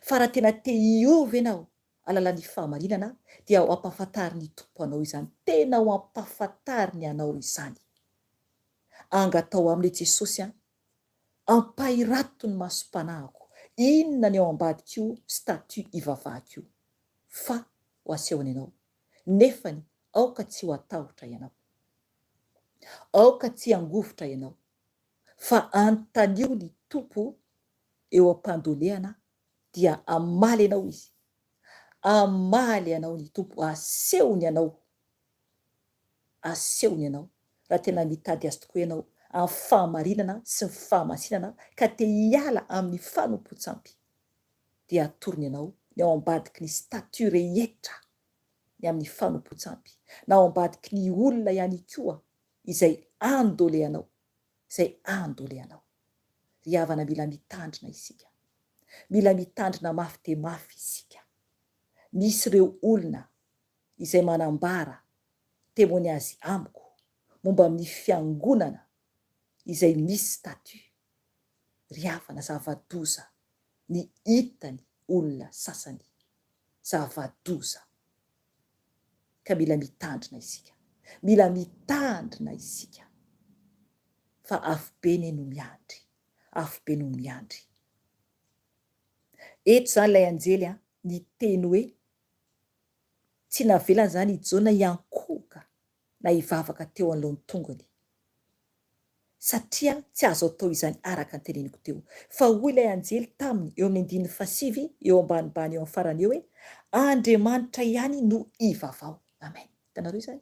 S1: Fa raha tena te hiova ianao alalan'ny fahamarinana dia ho ampahafantarin'ny Tompo anao izany, tena ho ampahafantariny anao izany. Angatao aminy Jesosy an, ampahirato ny masom-panahiko, inona ny ao ambadik'io statut ivavahako io, fa ho asehony anao, nefany aoka tsy ho atahotra ianao. Aoka tsy hangovitra ianao, fa anontanio ny Tompo eo am-pandolehana dia hamaly anao Izy. Hamaly anao ny Tompo, asehony anao, asehony anao, raha tena mitady Azy tokoa ianao, amin'ny fahamarinana sy ny fahamasinana, ka te hiala amin'ny fanompoan-tsampy, dia atorony anao ny ao ambadiky ny statut rehetra ny amin'ny fanompoan-tsampy, na ao ambadiky ny olona ihany koa izay andoleanao, izay andoleanao. Ry havana mila mitandrina isika. Mila mitandrina mafy dia mafy isika. Misy ireo olona izay manambara témoignage amiko momba amin'ny fiangonana izay misy statut. Ry havana zava-doza ny hitany olona sasany. Zava-doza. Ka mila mitandrina isika. Mila mitandrina isika. Fa afobe anie no miandry. Afobe no miandry. Eto izany ilay anjely an, niteny hoe, tsy navelany izany i Jona hiankohoka na hivavaka teo anoloan'ny tongony. Satria tsy azo atao izany araka ny teneniko teo. Fa hoy ilay anjely taminy eo amin'ny andininy fahasivy eo ambanibany eo amin'ny farany eo hoe, Andriamanitra ihany no ivavaho. Amen. Hitanareo izany?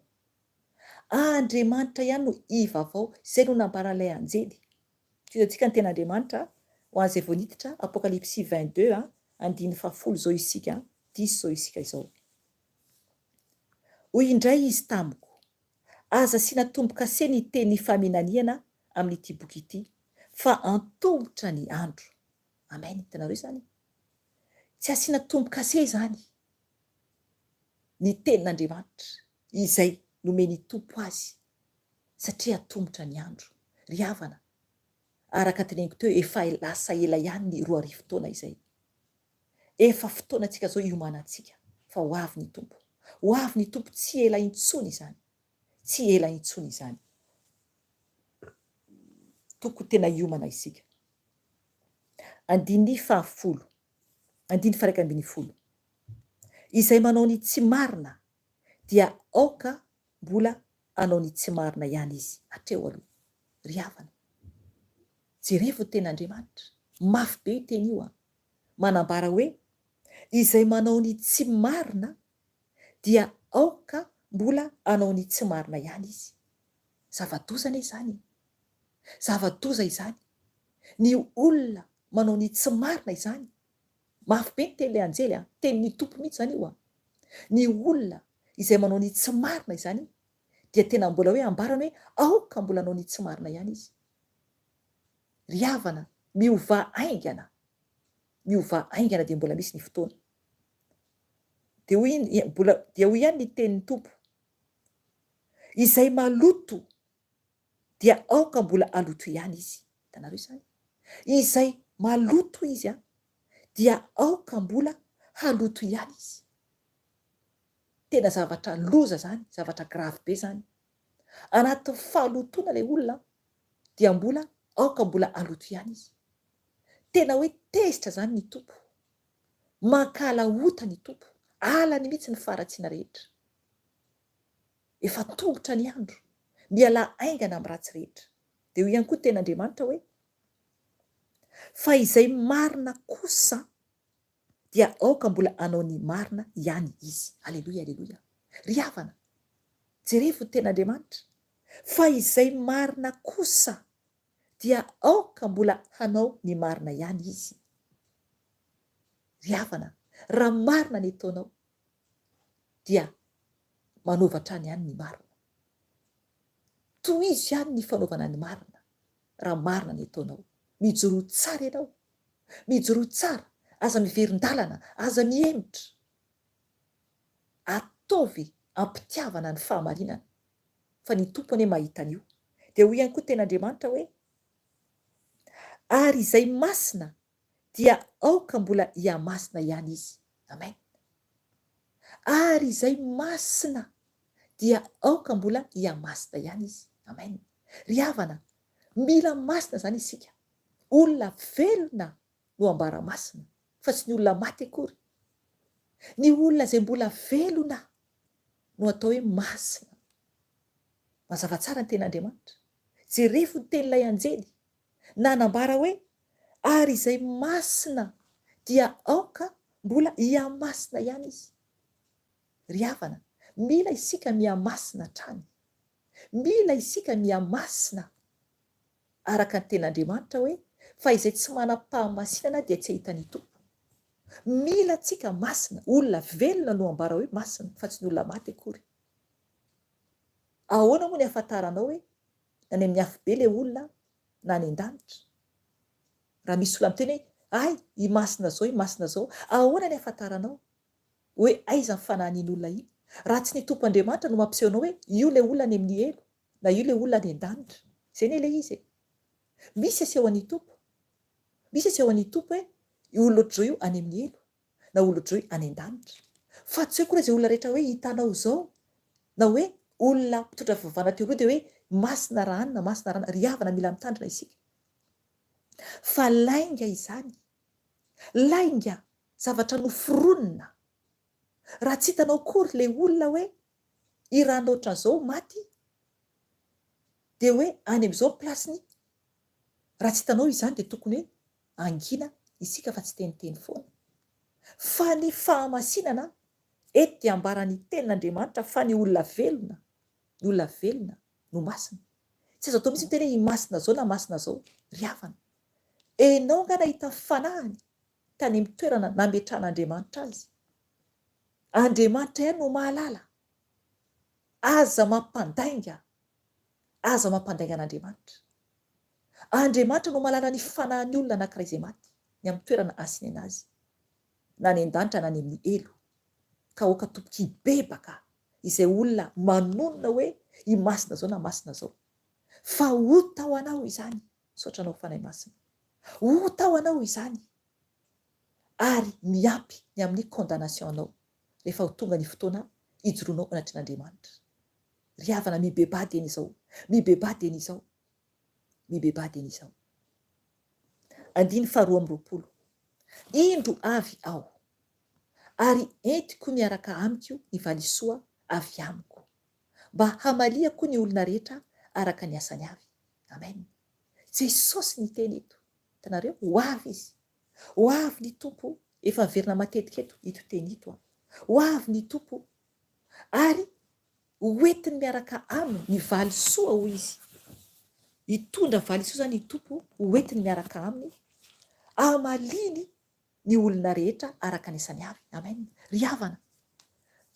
S1: Andriamanitra ihany no ivavao, izay no nambaran'ilay anjely. Tohizantsika ny tenin'Andriamanitra, ho an'izay vao niditra, Apokalypsy 22, andininy fahafolo izao isika, diso izao isika izao. Hoy indray izy tamiko, Aza asiana tombo-kase ny teny faminaniana amin'ity boky ity, fa antomotra ny andro. Amen, hitanareo izany? Tsy asiana tombo-kase izany ny tenin'Andriamanitra izay nomen'ny Tompo azy satria atomotra ny andro. Ry havana, araka teneniko teo, efa lasa ela ihany ny 2000 taona izay. Efa fotoanantsika izao hiomanantsika fa ho avy ny Tompo. Ho avy ny Tompo tsy ela intsony izany. Tsy ela intsony izany. Tokony tena hiomana isika. Andininy fahafolo, andininy faha 11. Izay manao ny tsy marina dia aoka mbola hanao ny tsy marina ihany izy hatreo aloha. Ry havana, jerevo ny tenin'Andriamanitra. Mafy be io teny io an! Manambara hoe, izay manao ny tsy marina dia aoka mbola hanao ny tsy marina ihany izy. Zava-doza anie izany e! Zava-doza izany. Ny olona manao ny tsy marina izany Mafy be ny tenin'ilay anjely an! Tenin'ny Tompo mihitsy izany io an! Ny olona izay manao ny tsy marina izany dia tena mbola hoe ambarany hoe aoka mbola hanao ny tsy marina ihany izy. Ry havana, miovà haingana! Miovà haingana dia mbola misy ny fotoana. Dia hoy mbola dia hoy ihany ny tenin'ny Tompo, Izay maloto dia aoka mbola haloto ihany izy. Hitanareo izany? Izay maloto izy an, dia aoka mbola haloto ihany izy. Tena zavatra loza izany, zavatra grave be izany. Anatin'ny fahalotoana ilay olona dia mbola aoka mbola haloto ihany izy. Tena hoe tezitra izany ny Tompo. Mankahala ota ny Tompo. Halany mihitsy ny faharatsiana rehetra. Efa tongotra ny andro. Mialà haingana amin'ny ratsy rehetra. Dia hoy ihany koa ny tenin'Andriamanitra hoe, Fa izay marina kosa dia aoka mbola hanao ny marina ihany izy. Aleloia, aleloia. Ry havana, jerevo ny tenin'Andriamanitra. Fa izay marina kosa dia aoka mbola hanao ny marina ihany izy. Ry havana, raha marina ny ataonao, dia manaova hatrany ihany ny marina. Tohizo ihany ny fanaovana ny marina, raha marina ny ataonao. Mijoroa tsara ianao. Mijoroa tsara, aza miverin-dalana, aza mihemotra. Ataovy am-pitiavana ny fahamarinana, fa ny Tompo anie mahita an'io. Dia hoy ihany koa ny Tenin'Andriamanitra hoe, Ary izay masina dia aoka mbola hihamasina ihany izy. Amen. Ary izay masina dia aoka mbola hihamasina ihany izy. Amen. Ry havana, mila masina izany isika. Olona velona no ambara masina, fa tsy ny olona maty akory. Ny olona izay mbola velona no atao hoe masina. Mazava tsara ny tenin'Andriamanitra. Jerevo ny tenin'ilay anjely nanambara hoe, Ary izay masina dia aoka mbola hihamasina ihany izy. Ry havana, mila isika mihamasina hatrany. Mila isika mihamasina araka ny tenin'Andriamanitra hoe, Fa izay tsy manam-pahamasinana dia tsy hahita ny Tompo. Mila antsika masina, olona velona no ambara hoe masina fa tsy ny olona maty akory. Ahoana moa ny ahafantaranao hoe any amin'ny afobe ilay olona na any an-danitra? Raha misy olona miteny hoe hay i masina zao i masina zao, ahoana ny ahafantaranao hoe aiza ny fanahin'iny olona iny? Raha tsy ny Tompo Andriamanitra no mampiseho anao hoe io ilay olona any amin'ny helo na io ilay olona any an-danitra. Izay anie ilay izy e. Misy asehon'ny Tompo. Misy asehon'ny Tompo hoe io olona ohatr'izao io any amin'ny helo na olona ohatr'izao io any an-danitra. Fa tsy hoe akory izay olona rehetra hoe hitanao izao na hoe olona mpitondra fivavahana teo aloha dia hoe masina raha any na masina raha any. Ry havana mila mitandrina isika. Fa lainga izany. Lainga, zavatra noforonina. Raha tsy hitanao akory ilay olona hoe i rano ohatran'izao maty dia hoe any amin'izao ny place-ny, raha tsy hitanao izany dia tokony hoe hangina isika fa tsy teniteny foana. Fa ny fahamasinana eto dia ambaran'ny tenin'Andriamanitra fa ny olona velona, ny olona velona no masina. Tsy azo atao mihitsy miteny hoe i masina zao na masina zao, ry havana. Enao nga nahita ny fanahiny tany amin'ny toerana nametrahan'Andriamanitra azy? Andriamanitra ihany no mahalala. Aza mampandainga, aza mampandainga an'Andriamanitra. Andriamanitra no mahalala ny fanahin'ny olona anankiray izay maty, ny amin'ny toerana asinena azy, na any an-danitra na any amin'ny helo. Ka aoka tompoko hibebaka izay olona manonona hoe i masina zao na masina zao. Fa ota ho anao izany, misaotra anao Fanahy Masina. Ota ho anao izany ary miampy ny amin'ny condamnation anao rehefa ho tonga ny fotoana hijoroanao anatrehan'Andriamanitra. Ry havana mibebaha dieny izao, mibebaha dieny izao, mibebaha dieny izao. Andininy faharoa amby 20. Indro avy aho, ary entiko miaraka amiko ny valisoa avy amiko, mba hamaliako ny olona rehetra araka ny asany avy. Amen. Jesosy niteny eto. Hitanareo? Ho avy Izy. Ho avy ny Tompo. Efa miverina matetika eto ito teny ito an. Ho avy ny Tompo ary ho entiny miaraka aminy ny valisoa hoy Izy. Hitondra valisoa izany ny Tompo ho entiny miaraka aminy hamaliany ny olona rehetra araka ny asany avy. Amen. Ry havana,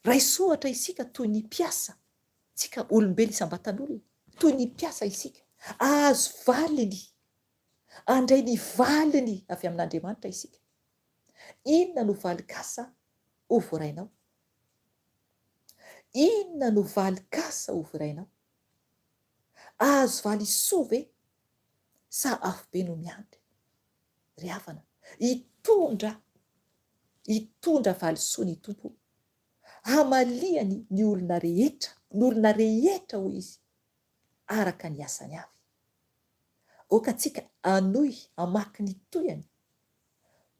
S1: raiso ohatra isika toy ny mpiasa, tsika olombelo isam-batan'olona, toy ny mpiasa isika. Ahazo valiny Handray ny valiny avy amin'Andriamanitra isika. Inona no valin-kasa ho voarainao? Inona no valin-kasa ho voarainao? Ahazo valisoa ve sa afobe no miandry? Ry havana, hitondra hitondra valisoa ny Tompo hamaliany ny olona rehetra, ny olona rehetra hoy Izy, araka ny asany avy. Aoka tsika hanohy hamaky ny tohiny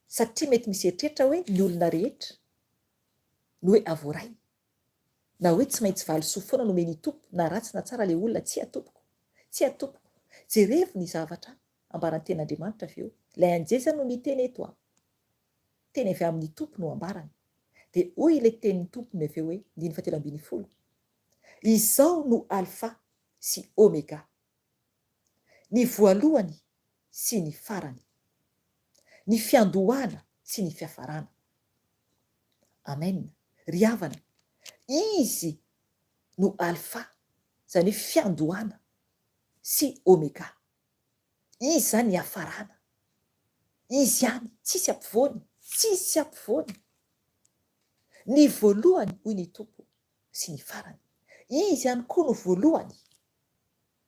S1: satria mety misy eritreritra hoe ny olona rehetra no hoe avoaray na hoe tsy maintsy valisoa foana no omen'i Tompo na ratsy na tsara le olona tsia tompoko tsia tompoko jerevo ny zavatra ambaran'ny tenin'Andriamanitra avy eo ilay anjely zany no miteny eto an teny avy amin'ny Tompo no ambarany dia hoy ilay tenin'ny Tompo ny avy eo hoe andininy fahatelo 13 izao no Alfa sy Omega Ny voalohany sy ny farany. Ny fiandohana sy ny fiafarana. Amen. Ry havana, Izy no Alpha, izany hoe fiandohana, sy Omega. Izy izany hiafarana. Izy ihany, tsisy ampovoany, tsisy ampovoany. Ny voalohany, hoy ny Tompo, sy ny farany. Izy ihany koa no voalohany,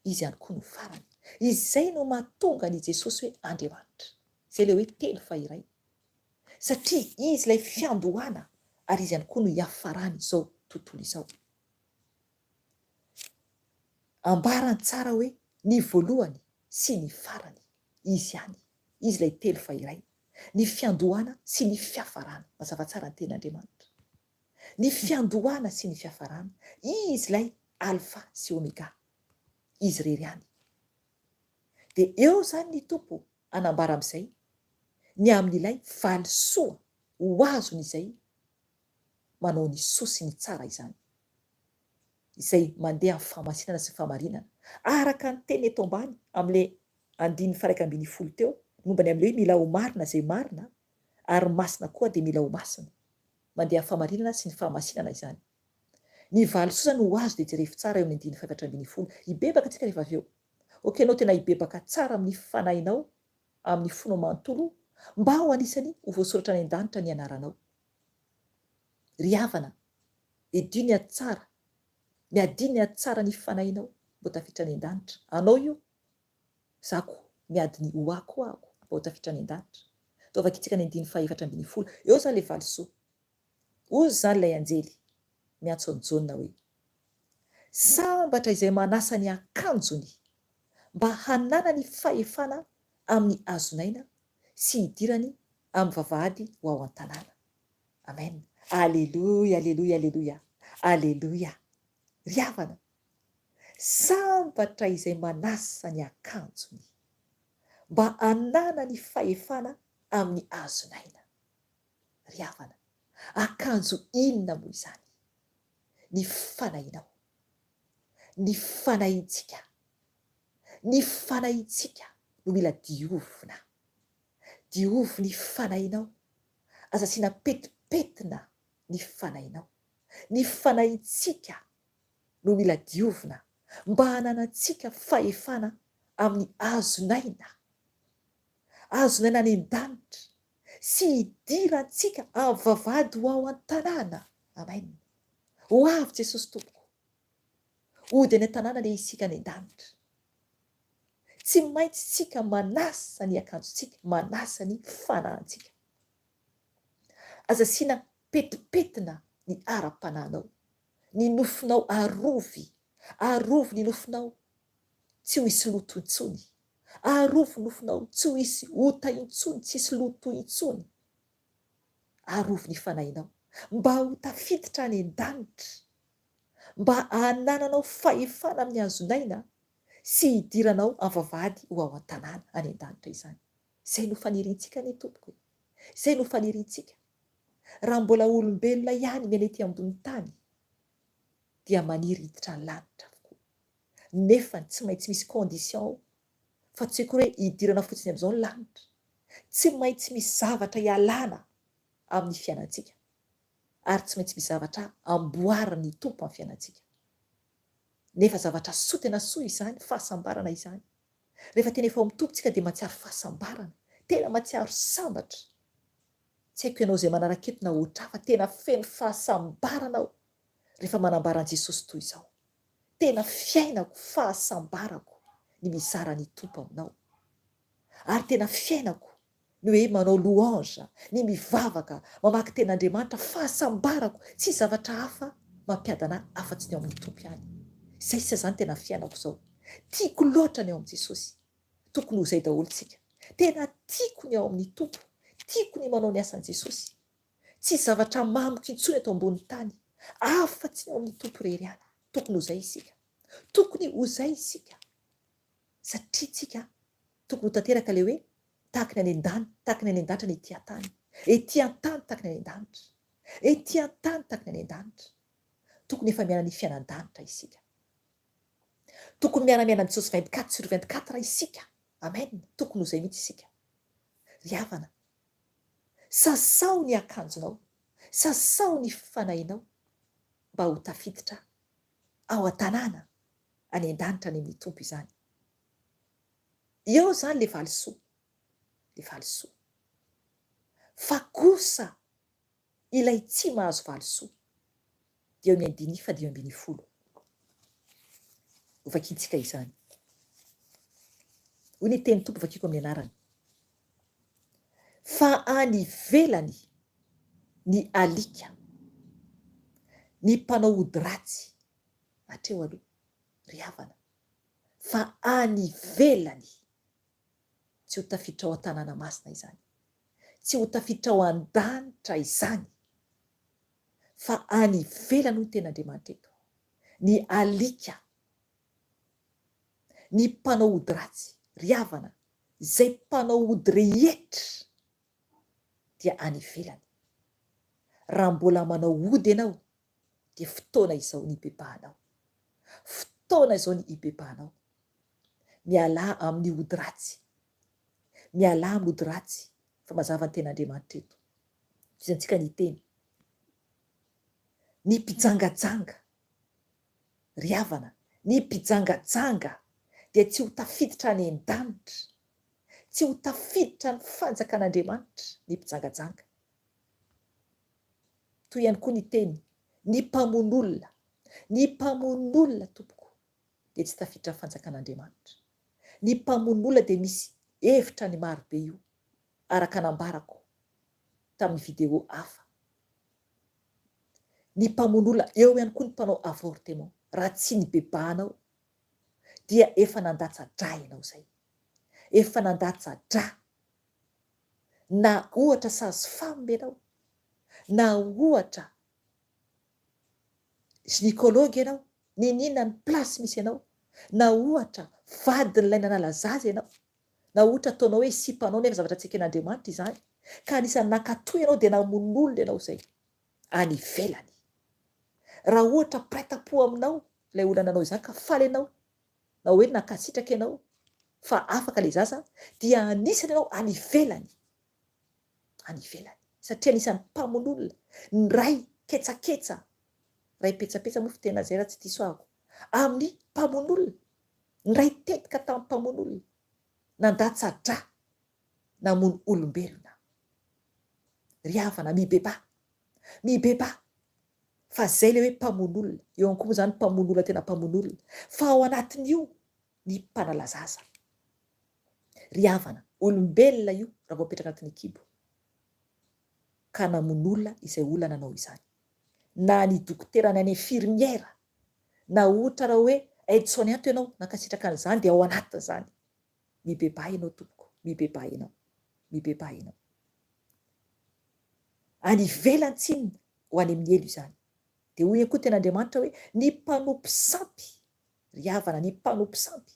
S1: Izy ihany koa no farany. Izay no mahatonga an' i Jesosy hoe Andriamanitra. Izay ilay hoe telo fa iray. Satria Izy ilay fiandohana ary Izy ihany koa no hiafarany izao tontolo izao. Ambarany tsara hoe ny voalohany sy ny farany. Izy ihany. Izy ilay telo fa iray. Ny fiandohana sy ny fiafarana. Mazava tsara ny tenin'Andriamanitra. Ny fiandohana sy ny fiafarana. Izy ilay Alpha sy Omega. Izy irery ihany. Dia eo izany ny Tompo hanambara amin'izay ny amin'ilay valisoa ho azon'izay manao ny soa sy ny tsara izany. Izay mandeha amin'ny fahamasinana sy ny fahamarinana. Araka ny teny eto ambany amin'ilay andininy faha 11 teo, ny momba ny amin'ilay hoe mila ho marina izay marina, ary masina koa dia mila ho masina. Mandeha amin'ny fahamarinana sy ny fahamasinana izany. Ny valisoa izany ho azo dia jerevo tsara eo amin'ny andininy faha 14. Hibebaka tsika rehefa avy eo. Ok ianao tena hibebaka tsara amin'ny fanahinao, amin'ny fonao manontolo, mba ho anisany ho voasoratra any an-danitra ny anaranao. Ry havana, edio ny ady tsara, miadia ny ady tsara ny fanahinao mba ho tafiditra any an-danitra. Anao io, za koa miady ny ho ahy koa aho mba ho tafiditra any an-danitra. Toa vakintsika ny andininy faha 14. Eo izany ilay valisoa. Hozy izany ilay anjely miantso an'i Jaona hoe, Sambatra izay manasa ny akanjony mba hananany fahefana amin'ny hazon'aina sy hidirany amin'ny vavahady ho ao an-tanàna. Amen. Aleloia, aleloia, aleloia, aleloia. Ry havana, sambatra izay manasa ny akanjony mba hananany fahefana amin'ny hazon'aina. Ry havana, akanjo inona moa izany? Ny fanahinao. Ny fanahintsika. Ny fanahintsika no mila diovina. Diovy ny fanahinao. Aza asiana petipetina ny fanahinao. Ny fanahintsika no mila diovina mba hananantsika fahefana amin'ny hazon'aina. Hazon'aina any an-danitra sy hidirantsika amin'ny vavahady ho ao an-tanàna. Amen. Ho avy Jesosy Tompoko. Hody any an-tanàna anie isika any an-danitra. Tsy maintsy tsika manasa ny akanjontsika, manasa ny fanahintsika. Aza asiana petipetina ny ara-panahinao. Ny nofonao arovy, arovy ny nofonao tsy ho hisy loto intsony. Arovy ny nofonao tsy ho hisy ota intsony, tsy hisy loto intsony. Arovy ny fanahinao mba ho tafiditra any an-danitra, mba hanananao fahefana amin'ny hazon'aina sy hidiranao amin'ny vavahady ho ao an-tanàna any an-danitra izany. Izay no faniriantsika anie tompoko e! Izay no faniriantsika. Raha mbola olombelona ihany miaina ety ambony tany dia maniry hiditra ny lanitra avokoa. Nefany tsy maintsy misy condition ao fa tsy akory hoe hidirana fotsiny amin'izao ny lanitra. Tsy maintsy misy zavatra ialana amin'ny fiainantsika ary tsy maintsy misy zavatra amboarin'ny Tompo amin'ny fiainantsika. Nefa zavatra soa tena soa izany fahasambarana izany. Rehefa tena efa ao amin'ny Tompo tsika dia mahatsiaro fahasambarana, tena mahatsiaro sambatra. Tsy haiko ianao izay manaraka eto na ohatra hafa, tena feno fahasambarana aho rehefa manambara an'i Jesosy toy izao. Tena fiainako, fahasambarako ny mizara ny Tompo aminao. Ary tena fiainako ny hoe manao louange, ny mivavaka, mamaky tenin'Andriamanitra, fahasambarako, tsisy zavatra hafa mampiadana ahy afa-tsy ny ao amin'ny Tompo ihany. Izay sisa izany tena fiainako izao. Tiako loatra ny ao amin'i Jesosy. Tokony ho izay daholo tsika. Tena tiako ny ao amin'ny Tompo. Tiako ny manao ny asan'i Jesosy. Tsisy zavatra mamiko intsony eto ambonin'ny tany afa-tsy ny ao amin'ny Tompo irery ihany. Tokony ho izay isika. Tokony ho izay isika. Satria tsika tokony ho tanteraka ilay hoe tahaka ny any an-danitra, tahaka ny any an-danitra ny ety an-tany. Ety an-tany tahaka ny any an-danitra. Ety an-tany tahaka ny any an-danitra. Tokony efa miaina ny fiainan-danitra isika. Tokony miara-miaina amin'i Jesosy 24 sur 24 isika. Amen. Tokony ho izay mihitsy isika. Ry havana, sasao ny akanjonao, sasao ny fanahinao mba ho tafiditra ao an-tanàna any an-danitra any amin'ny Tompo izany. Eo izany le valisoa, le valisoa. Fa kosa. Ilay tsy mahazo valisoa. Dia eo amin'ny andininy fahadimy ambin'ny folo. Hovakintsika izany. Hoy ny tenin'ny Tompo vakiko amin'ny anarany. Fa any ivelany ny alika, ny mpanao ody ratsy, hatreo aloha, ry havana, fa any ivelany tsy ho tafiditra ao an-tanàna masina izany, tsy ho tafiditra ao an-danitra izany, fa any ivelany hoy ny tenin'Andriamanitra eto, ny alika, ny mpanao ody ratsy, ry havana, izay mpanao ody rehetra dia any ivelany. Raha mbola manao ody ianao dia fotoana izao ny hibebahanao. Fotoana izao ny hibebahanao. Mialà amin'ny ody ratsy. Mialà amin'ny ody ratsy fa mazava ny tenin'Andriamanitra eto. Tohizantsika ny hiteny. Ny mpijangajanga, ry havana, ny mpijangajanga dia tsy ho tafiditra any an-danitra, tsy ho tafiditra ny fanjakan'Andriamanitra ny mpijangajanga. Toy ihany koa ny teny, ny mpamono olona, ny mpamono olona tompoko dia tsy tafiditra ny fanjakan'Andriamanitra. Ny mpamono olona dia misy hevitra ny maro be io, araka nambarako tamin'ny vidéo hafa. Ny mpamono olona, eo ihany koa ny mpanao avortement, raha tsy nibebahanao dia efa nandatsa-drà ianao izay. Efa nandatsa-drà. Na ohatra sage femme ianao, na ohatra gynécologue ianao, n'inon'inona ny place misy anao, na ohatra vadin'ilay nanala zaza ianao, na ohatra ataonao hoe sipanao nefa zavatra tsy eken'Andriamanitra izany, ka anisan'ny nankatò ianao dia namono olona ianao izay any ivelany. Raha ohatra mpiray tampo aminao ilay olona nanao izany ka faly ianao na hoe nankasitraka ianao fa afaka ilay zaza dia anisany ianao any ivelany, any ivelany satria anisan'ny mpamono olona, ny ray ketsaketsa, ray petsapetsa moa fiteny an'izay raha tsy diso aho, amin'ny mpamono olona. Niray tetika tamin'ny mpamono olona, nandatsa-drà, namono olombelona. Ry havana, mibebaha! Mibebaha! Fa izay ilay hoe mpamono olona. Eo ihany koa moa izany mpamono olona tena mpamono olona. Fa ao anatin'io ny mpanala zaza. Ry havana, olombelona io raha vao mipetraka anatin'ny kibo. Ka namono olona izay olona nanao izany. Na ny dokotera na ny infirmiera Na ohatra raha hoe aide soignante ianao, nankasitraka an'izany dia ao anatin'izany. Mibebaha ianao tompoko, mibebaha ianao, mibebaha ianao. Any ivelany tsinona ho any amin'ny helo izany. Dia hoy ihany koa tenin'Andriamanitra hoe ny mpanompo sampy, ry havana, ny mpanompo sampy.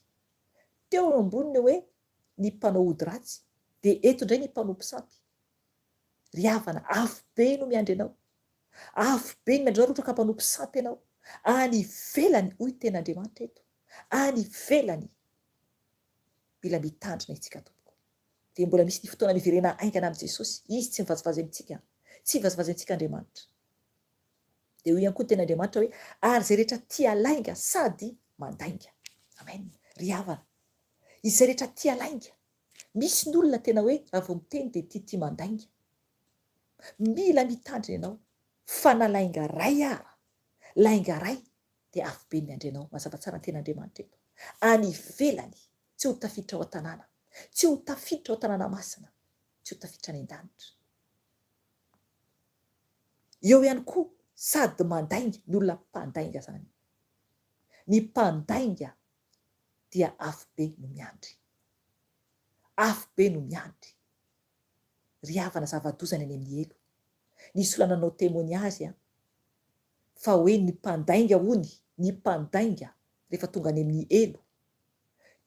S1: Teo eo amboniny hoe ny mpanao ody ratsy, dia eto indray ny mpanompo sampy. Ry havana, afo be no miandry anao. Afo be ny miandry anao raha ohatra ka mpanompo sampy ianao. Any ivelany, hoy ny tenin'Andriamanitra eto. Any ivelany. Mila mitandrina isika tompoko. Dia mbola misy ny fotoana miverena haingana amin'i Jesosy. Izy tsy mivazivazy amintsika. Tsy mivazivazy amintsika Andriamanitra. Dia hoy ihany koa ny tenin'Andriamanitra hoe, ary izay rehetra tia lainga sady mandainga. Amen. Ry havana, izay rehetra tia lainga. Misy ny olona tena hoe raha vao miteny dia tia tia mandainga. Mila mitandrina ianao fa na lainga ray ara, lainga ray dia afobe ny miandry anao. Mazava tsara ny tenin'Andriamanitra eto. Any ivelany, tsy ho tafiditra ao an-tanàna, tsy ho tafiditra ao an-tanàna masina, tsy ho tafiditra any an-danitra. Eo ihany koa sady mandainga, ny olona mpandainga izany. Ny mpandainga dia afobe no miandry. Afobe no miandry. Ry havana zava-doza ny any amin'ny helo. Nisy olona nanao témoignage an, fa hoe ny mpandainga hony, ny mpandainga rehefa tonga any amin'ny helo,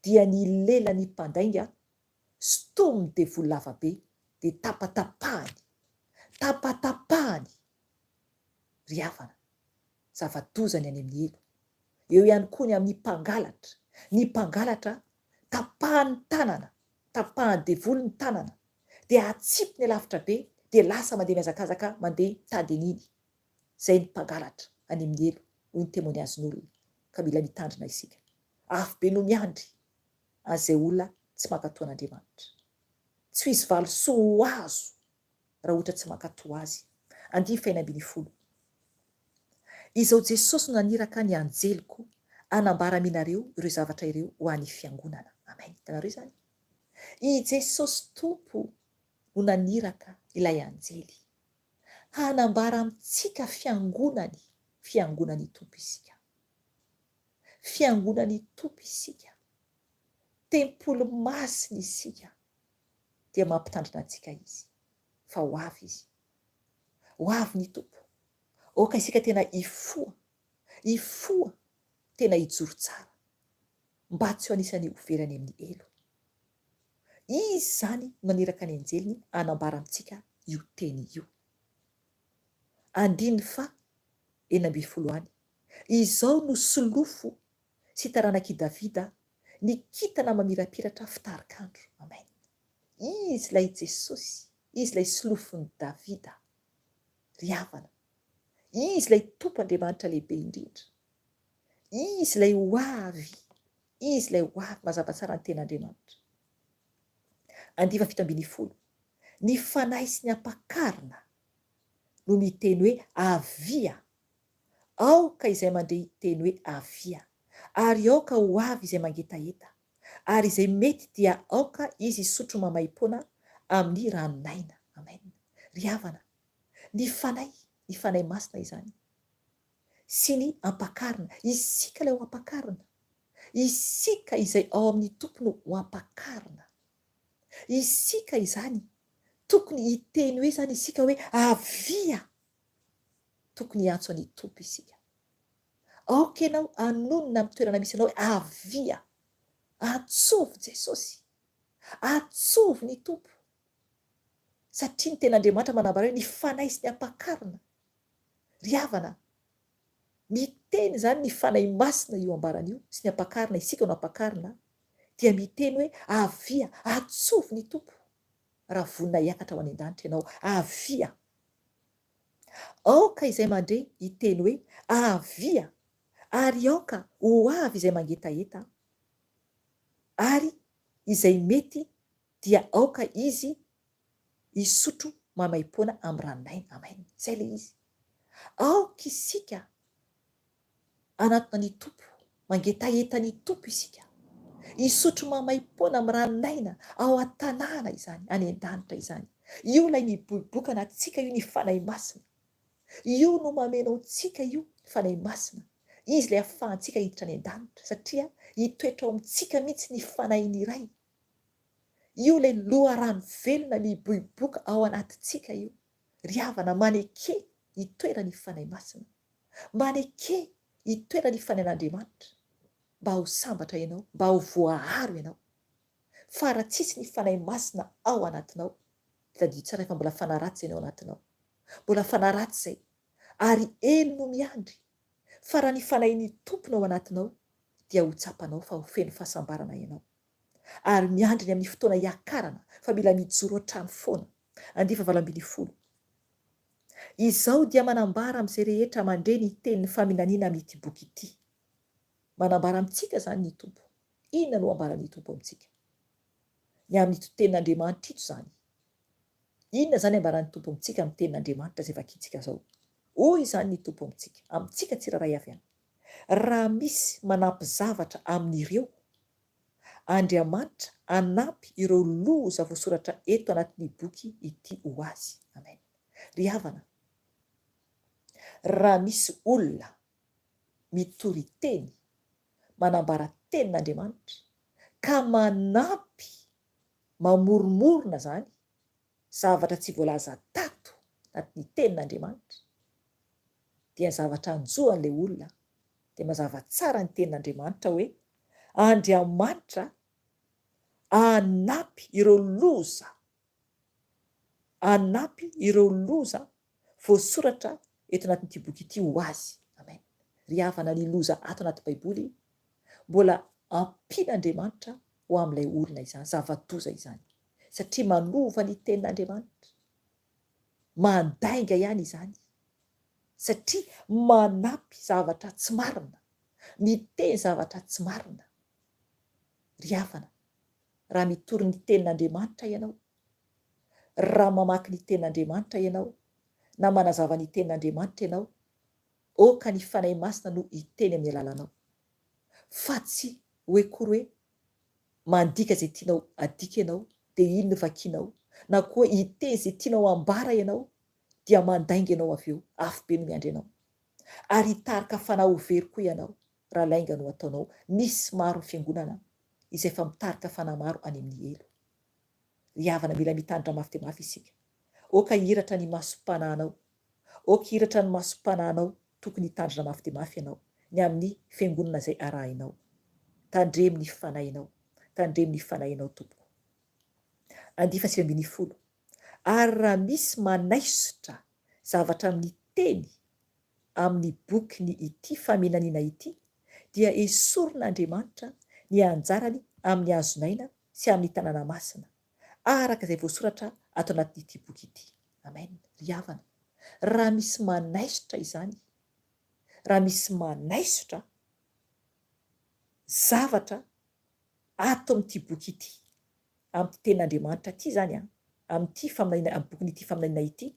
S1: dia ny lelan'ny mpandainga sintomin'ny devoly lavabe dia tapatapahany, tapatapahany, ry havana, zava-doza ny any amin'ny helo. Eo ihany koa ny amin'ny mpangalatra, ny mpangalatra tapahany tanana, tapahan'ny devoly ny tanana dia atsipiny alavitra be dia lasa mandeha mihazakazaka mandeha mitady an'iny izay ny mpangalatra any amin'ny helo hoy ny témoignage-n'olona ka mila mitandrina isika. Afobe no miandry an'izay olona tsy mankatò an'Andriamanitra. Tsy ho hisy valisoa ho azo raha ohatra tsy mankatò Azy. Andininy faha-16. Izao Jesosy no naniraka ny anjeliko hanambara aminareo ireo zavatra ireo ho an'ny fiangonana. Amen. Hitanareo izany? I Jesosy Tompo no naniraka ilay anjely hanambara amintsika fiangonany, fiangonan'ny Tompo isika. Fiangonan'ny Tompo isika. Tempoly masina isika. Dia mampitandrina antsika Izy fa ho avy Izy. Ho avy ny Tompo. Aoka isika tena hifoha, hifoha, tena hijoro tsara, mba tsy ho anisan'ny ho very any amin'ny helo. Izy izany no naniraka ny anjeliny hanambara amintsika io teny io. Andininy faha 16 any, Izao no solofo sy taranak'i Davida, ny kintana mamirapiratra fitarik'andro. Amen. Izy ilay Jesosy, Izy ilay solofon'i Davida. Ry havana, Izy ilay Tompo Andriamanitra lehibe indrindra. Izy ilay ho avy, Izy ilay ho avy, mazava tsara ny tenin'Andriamanitra. Andiva 17, Ny Fanahy sy ny Ampakarina no miteny hoe avia. Aoka izay mandre hiteny hoe avia, ary aoka ho avy izay mangetaheta, ary izay mety dia aoka izy hisotro maimaimpoana amin'ny ranon'aina. Amen. Ry havana, ny Fanahy, ny Fanahy Masina izany, sy ny Ampakarina, isika ilay ho Ampakarina, isika izay ao amin'ny Tompo no ho Ampakarina. Isika izany, tokony hiteny hoe izany isika hoe avia! Tokony hiantso an'i Tompo isika. Aoka ianao hanonona amin'ny toerana misy anao hoe avia! Antsovy Jesosy! Antsovy ny Tompo! Satria ny Tenin'Andriamanitra manambara hoe ny Fanahy sy ny Ampakarina. Ry havana, miteny izany ny Fanahy Masina io ambarany io sy ny Ampakarina, isika no Ampakarina, dia miteny hoe avia! Antsovy ny Tompo! Raha vonona hiakatra ho any an-danitra ianao, avia! Aoka izay mandre hiteny hoe, Avia! Ary aoka ho avy izay mangetaheta, ary izay mety dia aoka izy hisotro maimaimpoana amin'ny ranon'aina. Amen. Izay ilay izy. Aoka isika hanatona ny Tompo, mangetaheta ny Tompo isika. Hisotro maimaimpoana amin'ny ranon'aina ao an-tanàna izany, any an-danitra izany. Io ilay miboiboika anatintsika io ny Fanahy Masina. Io no mameno antsika io Fanahy Masina. Izy ilay ahafahantsika hiditra any an-danitra satria hitoetra ao amintsika mihitsy ny Fanahin'ny Ray. Io ilay loharano velona miboiboika ao anatintsika io. Ry havana, maneke hitoeran'ny Fanahy Masina. Maneke hitoeran'ny Fanahin'Andriamanitra mba ho sambatra ianao, mba ho voaaro ianao. Fa raha tsisy ny Fanahy Masina ao anatinao, tadidio tsara fa mbola fanahy ratsy izay ny ao anatinao. Mbola fanahy ratsy izay. Ary helo no miandry. Fa raha ny Fanahin'ny Tompo no ao anatinao, dia ho tsapanao fa ho feno fahasambarana ianao. Ary miandry ny amin'ny fotoana hiakarana fa mila mijoro hatrany foana. Andiva 18. Izao dia manambara amin'izay rehetra mandre ny tenin'ny faminaniana amin'ity boky ity. Manambara amintsika izany ny Tompo. Inona no ambaran'ny Tompo amintsika? Ny amin'ito tenin'Andriamanitra ito izany. Inona izany ambaran'ny Tompo amintsika amin'ny tenin'Andriamanitra izay vakintsika izao? Hoy izany ny Tompo amintsika, amintsika tsirairay avy any, Raha misy manampy zavatra amin'ireo, Andriamanitra hanampy ireo loza voasoratra eto anatin'ny boky ity ho azy. Amen. Ry havana, raha misy olona mitory teny, manambara tenin'Andriamanitra, ka manampy mamoromorona izany zavatra tsy voalaza tato anatin'ny tenin'Andriamanitra, dia zavatra hanjo an'ilay olona, dia mazava tsara ny tenin'Andriamanitra hoe Andriamanitra hanampy ireo loza, hanampy ireo loza voasoratra eto anatin'ity boky ity ho azy. Amen. Ry havana, ny loza ato anaty Baiboly, mbola ampian'Andriamanitra ho amin'ilay olona izany, zava-doza izany, satria manova ny tenin'Andriamanitra. Mandainga ihany izany, satria manampy zavatra tsy marina, miteny zavatra tsy marina. Ry havana, raha mitory ny tenin'Andriamanitra ianao, raha mamaky ny tenin'Andriamanitra ianao, na manazava ny tenin'Andriamanitra ianao, aoka ny Fanahy Masina no hiteny amin'ny alalanao. Fa tsy hoe akory hoe mandika izay tianao adika ianao dia iny no vakianao, na koa hiteny izay tianao ambara ianao dia mandainga ianao avy eo, afobe no miandry anao. Ary hitarika fanahy ho very koa ianao raha lainga no ataonao. Misy maro ny fiangonana izay efa mitarika fanahy maro any amin'ny helo. Ry havana mila mitandrina mafy dia mafy isika. Aoka hihiratra ny masom-panahinao. Aoka hihiratra ny masom-panahinao, tokony hitandrina mafy dia mafy ianao ny amin'ny fiangonana izay arahinao. Tandremo ny fanahinao. Tandremo ny fanahinao tompoko. Andifa 19. Ary raha misy manaisotra zavatra amin'ny teny amin'ny bokiny ity faminaniana ity, dia esorin'Andriamanitra ny anjarany amin'ny hazon'aina sy amin'ny tanàna masina, araka izay voasoratra ato anatin'ity boky ity. Amen. Ry havana, raha misy manaisotra izany, raha misy manaisotra zavatra ato amin'ity boky ity, amin'ity tenin'Andriamanitra ity izany an, amin'ity faminaniana, amin'ny bokin'ity faminaniana ity,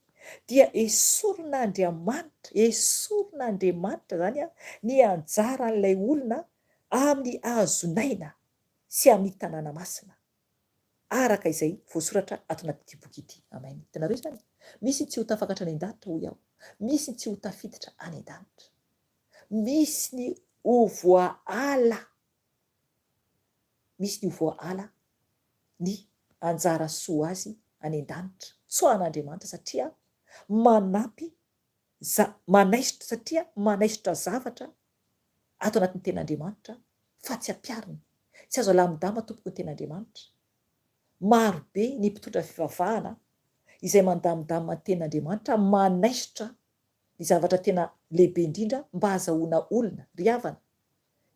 S1: dia esorin'Andriamanitra, esorin'Andriamanitra izany an, ny anjaran'ilay olona amin'ny hazon'aina sy amin'ny tanàna masina, araka izay voasoratra ato anatin'ity boky ity. Amen. Hitanareo izany? Misy ny tsy ho tafakatra any an-danitra, hoy aho. Misy ny tsy ho tafiditra any an-danitra. Misy ny ho voaala misy ny ho voaala ny anjara soa azy any an-danitra, tsoahan'Andriamanitra satria manampy za, manaisotra satria manaisotra zavatra ato anatin'ny ten'Andriamanitra fa tsy ampiharina. Tsy azo alamindama tompoko ny ten'Andriamanitra. Maro be ny mpitondra fivavahana izay mandamindamina ny tenin'Andriamanitra manaisotra ny zavatra tena lehibe indrindra mba hazahoana olona, ry havana,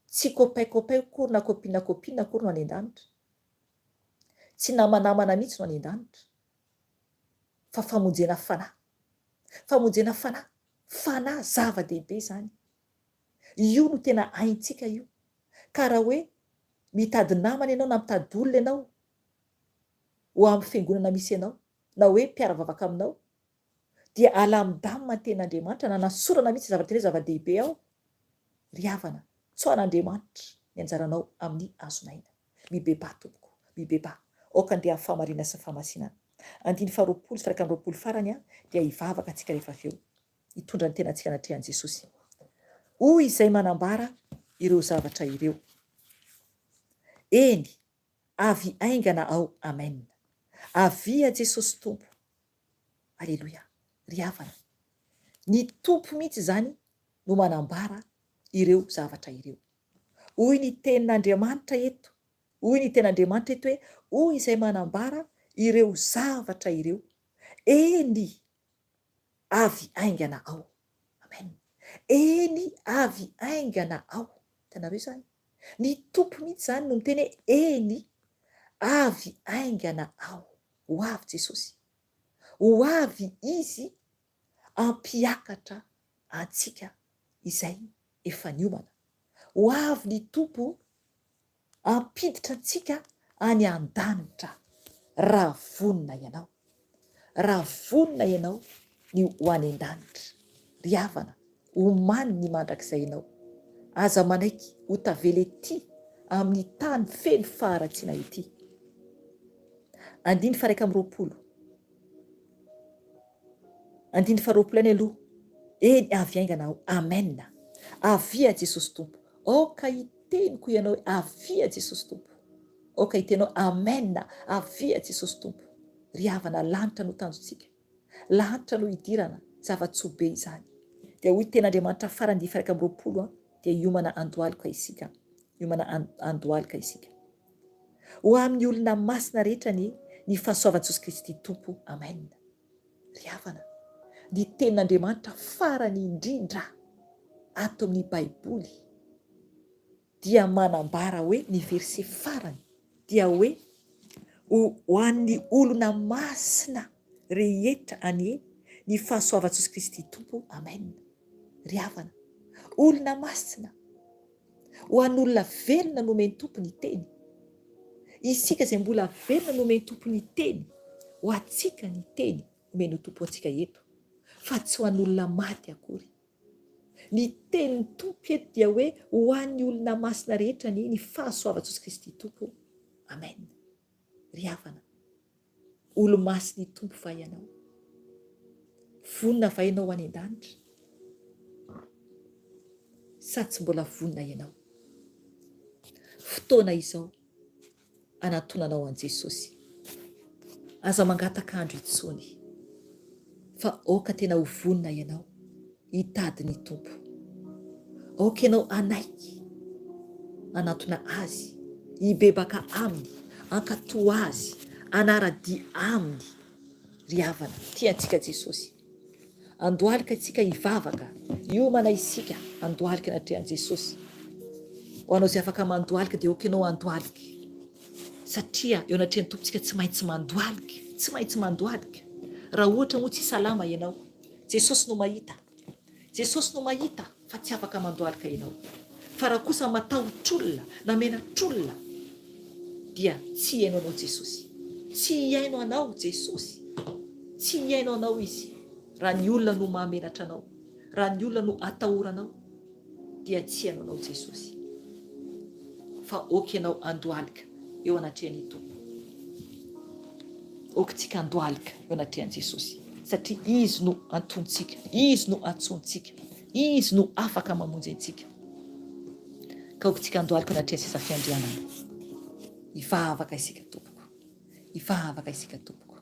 S1: Tsy copain copain akory na copine copine akory no any an-danitra. Tsy namanamana mihitsy no any an-danitra. Fa famonjena fanahy. Famonjena fanahy. Fanahy zava-dehibe izany. Io no tena haintsika io. Ka raha hoe mitady namana ianao na mitady olona ianao ho amin'ny fiangonana misy anao na hoe mpiara-vavaka aminao dia alamidamina ny tenin'Andriamanitra na nasorana mihitsy zavatra tena hoe zava-dehibe ao Ry havana, tsoahan'Andriamanitra ny anjaranao amin'ny hazon'aina. Mibebaha tompoko, mibebaha. Aoka handeha amin'ny fahamarinana sy ny fahamasinana. Andininy faharoapolo sy 21 farany dia hivavaka antsika rehefa avy eo, hitondra ny tenantsika anatrehan'i Jesosy. Hoy izay manambara ireo zavatra ireo. Eny, avy haingana aho. Amen. Avia Jesosy Tompo. Aleloia. Ry havana, ny Tompo mihitsy izany no manambara ireo zavatra ireo. Hoy ny tenin'Andriamanitra eto, hoy ny tenin'Andriamanitra eto hoe, hoy izay manambara ireo zavatra ireo, eny, avy haingana aho. Amen. Eny, avy haingana aho. Hitanareo izany? Ny Tompo mihitsy izany no miteny hoe, eny, avy haingana aho. Ho avy Jesosy. Ho avy Izy hampiakatra antsika izay efa niomana. Ho avy ny Tompo hampiditra antsika any an-danitra raha vonona ianao. Raha vonona ianao ny ho any an-danitra. Ry havana, omany ny mandrakizay ianao. Aza manaiky ho tavela ety amin'ny tany feno faharatsiana ety. Andininy faha 21. Andininy faharoapolo any aloha. Eny, avy haingana aho. Amen. Avia Jesosy Tompo. Aoka hiteniko ianao hoe avia Jesosy Tompo. Aoka hiteny hoe Amen. Avia Jesosy Tompo. Ry havana, lanitra no tanjontsika. Lanitra no hidirana. Zava-tsoa be izany. Dia hoy tenin'Andriamanitra farany dia 21 an, dia hiomana andohalika isika. Hiomana andohalika isika. Ho amin'ny olona masina rehetra anie ny fahasoavan'i Jesosy Kristy Tompo. Amen. Ry havana, ny tenin'Andriamanitra farany indrindra ato amin'ny Baiboly dia manambara hoe ny verset farany dia hoe ho an'ny olona masina rehetra anie ny fahasoavan'i Jesosy Kristy Tompo. Amen. Ry havana, olona masina Ho an'olona velona nomen'ny Tompo ny teny. Isika izay mbola velona nomen'ny Tompo ny teny. Ho antsika ny teny omen'ny Tompo antsika eto. fa tsy ho an'olona maty akory. Ny tenin'ny Tompo eto dia hoe ho an'ny olona masina rehetra anie ny fahasoavan'i Jesosy Kristy Tompo. Amen. Ry havana, olo-masin'ny Tompo va ianao? Vonona va ianao ho any an-danitra? Sa tsy mbola vonona ianao? Fotoana izao anatonanao an'i Jesosy. Aza mangataka andro intsony, fa aoka tena ho vonona ianao hitady ny Tompo. Aoka ianao hanaiky hanantona Azy, hibebaka Aminy, hankatò Azy, hanara-dia Aminy. Ry havana, tia antsika Jesosy. Andohalika isika hivavaka, hiomana isika handohalika anatrehan'i Jesosy. Ho anao izay afaka mandohalika dia aoka ianao handohalika. Satria eo anatrehan'ny Tompo isika tsy maintsy mandohalika, tsy maintsy mandohalika. Raha ohatra moa tsy salama ianao, Jesosy no mahita. Jesosy no mahita fa tsy afaka mandohalika ianao. Fa raha kosa matahotr'olona na menatr'olona dia tsy hihaino anao Jesosy. Tsy hihaino anao Jesosy. Tsy hihaino anao Izy raha ny olona no mahamenatra anao, raha ny olona no atahoranao dia tsy hihaino anao Jesosy. Fa ok ianao andohalika eo anatrehan'ny Tompo. Ok tsika andohalika eo anatrehan'i Jesosy satria Izy no antontsika, Izy no antsointsika, Izy no afaka mamonjy antsika. Ka ok tsika andohalika eo anatrehan'ny seza fiandrianana. Hivavaka isika tompoko. Hivavaka isika tompoko.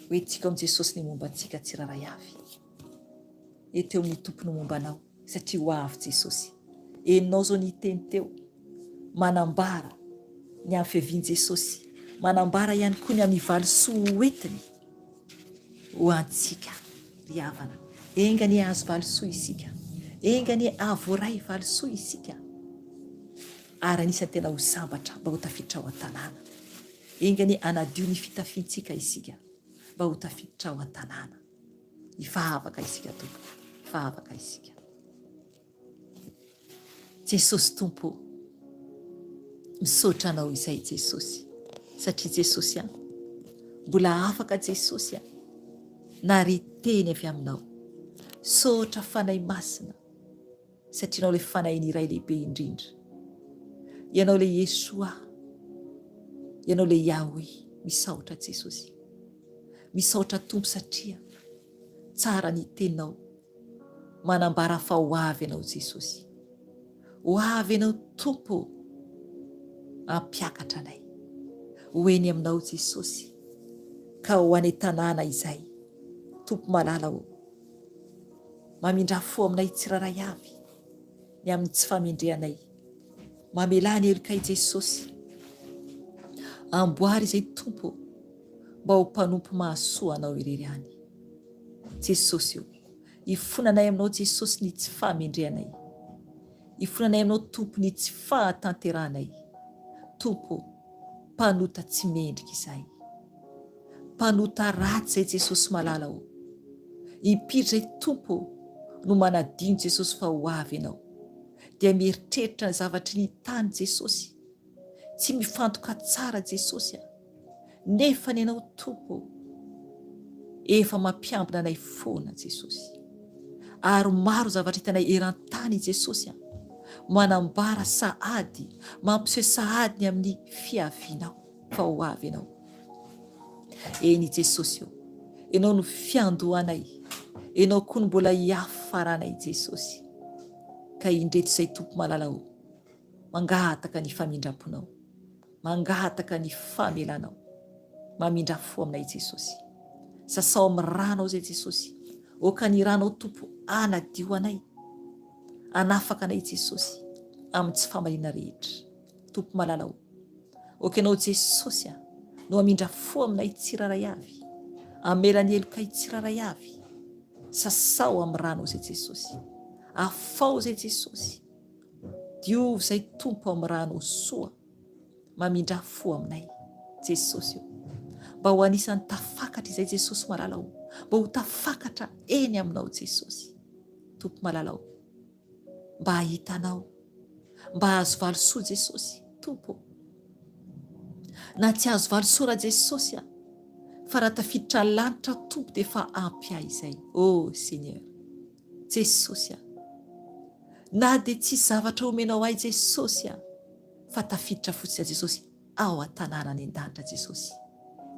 S1: Hoentintsika ao amin'i Jesosy ny momba antsika tsirairay avy. Eto eo amin'ny Tompo no momba anao satria ho avy Jesosy. Enao zao niteny teo, manambara ny amin'ny fiavian'i Jesosy, manambara ihany koa ny amin'ny valisoa ho entiny ho antsika ry havana. Enga anie hahazo valisoa isika, enga anie hahavoaray valisoa isika ary anisan'ny tena ho sambatra mba ho tafiditra ao an-tanàna. Enga anie hanadio ny fitafiantsika isika mba ho tafiditra ao an-tanàna. Hivavaka isika tompoko, hivavaka isika. Jesosy Tompo ô, misaotra Anao izay Jesosy, satria Jesosy an, mbola afaka Jesosy an, nahare teny avy Aminao. Misaotra Fanahy Masina, satria Ianao ilay Fanahin'ny Iray Lehibe Indrindra. Ianao ilay Yeshua, Ianao ilay Yahweh. Misaotra Jesosy. Misaotra Tompo satria tsara ny teninao manambara fa ho avy ianao Jesosy. Ho avy ianao Tompo ô hampiakatra anay ho eny aminao Jesosy ka ho any an-tanàna izay Tompo malala ô. Mamindrà fo aminay tsirairay avy ny amin'ny tsy famendrehanay. Mamelà ny helokay Jesosy. Amboary izay Tompo ô mba ho mpanompo mahasoa Anao irery ihany. Jesosy ô, ifonanay aminao Jesosy ny tsy fahamendrehanay. Ifonanay aminao Tompo ny tsy fahatanterahanay. Tompo ô, mpanota tsy mendrika izahay. Mpanota ratsy izay Jesosy malala ô. Impiry izay Tompo ô no manadino Jesosy fa ho avy Ianao. Dia mieritreritra ny zavatry ny tany Jesosy. Tsy mifantoka tsara Jesosy a. Nefa ny Anao Tompo ô, efa mampiambina anay foana Jesosy. Ary maro zavatra hitanay eran-tany Jesosy a, manambara sahady, mampiseho sahady ny amin'ny fiavianao fa ho avy Ianao. Eny Jesosy ô, Ianao no fiandohanay, Ianao koa no mbola hiafaranay Jesosy. Ka indreto izay Tompo malala ô, mangataka ny famindram-ponao. Mangataka ny famelanao. Mamindra fo aminay Jesosy. Sasao amin'ny ranao izay Jesosy. Oka ny ranao Tompo anadio anay. Anafaka anay Jesosy amin'ny tsy famaliana rehetra. Tompo malala o. Oka ianao Jesosy a no hamindra fo aminay tsirairay avy. Amela ny helokay tsirairay avy. Sasao amin'ny ranao izay Jesosy. Afao izay Jesosy. Diovy izay Tompo amin'ny ranao soa mamindrà fo aminay Jesosy o mba ho anisan'ny tafakatra izay Jesosy malala o mba ho tafakatra eny aminao Jesosy Tompo malala o mba hahita anao mba hahazo valisoa Jesosy Tompo o na tsy hahazo valisoa raha Jesosy a. Fa raha tafiditra lanitra aho Tompo dia efa ampy ahy izay. Oh Seigneur. Jesosy a. Na dia tsisy zavatra omenao ahy Jesosy a. Fa tafiditra fotsiny aho Jesosy ao an-tanàna any an-danitra Jesosy.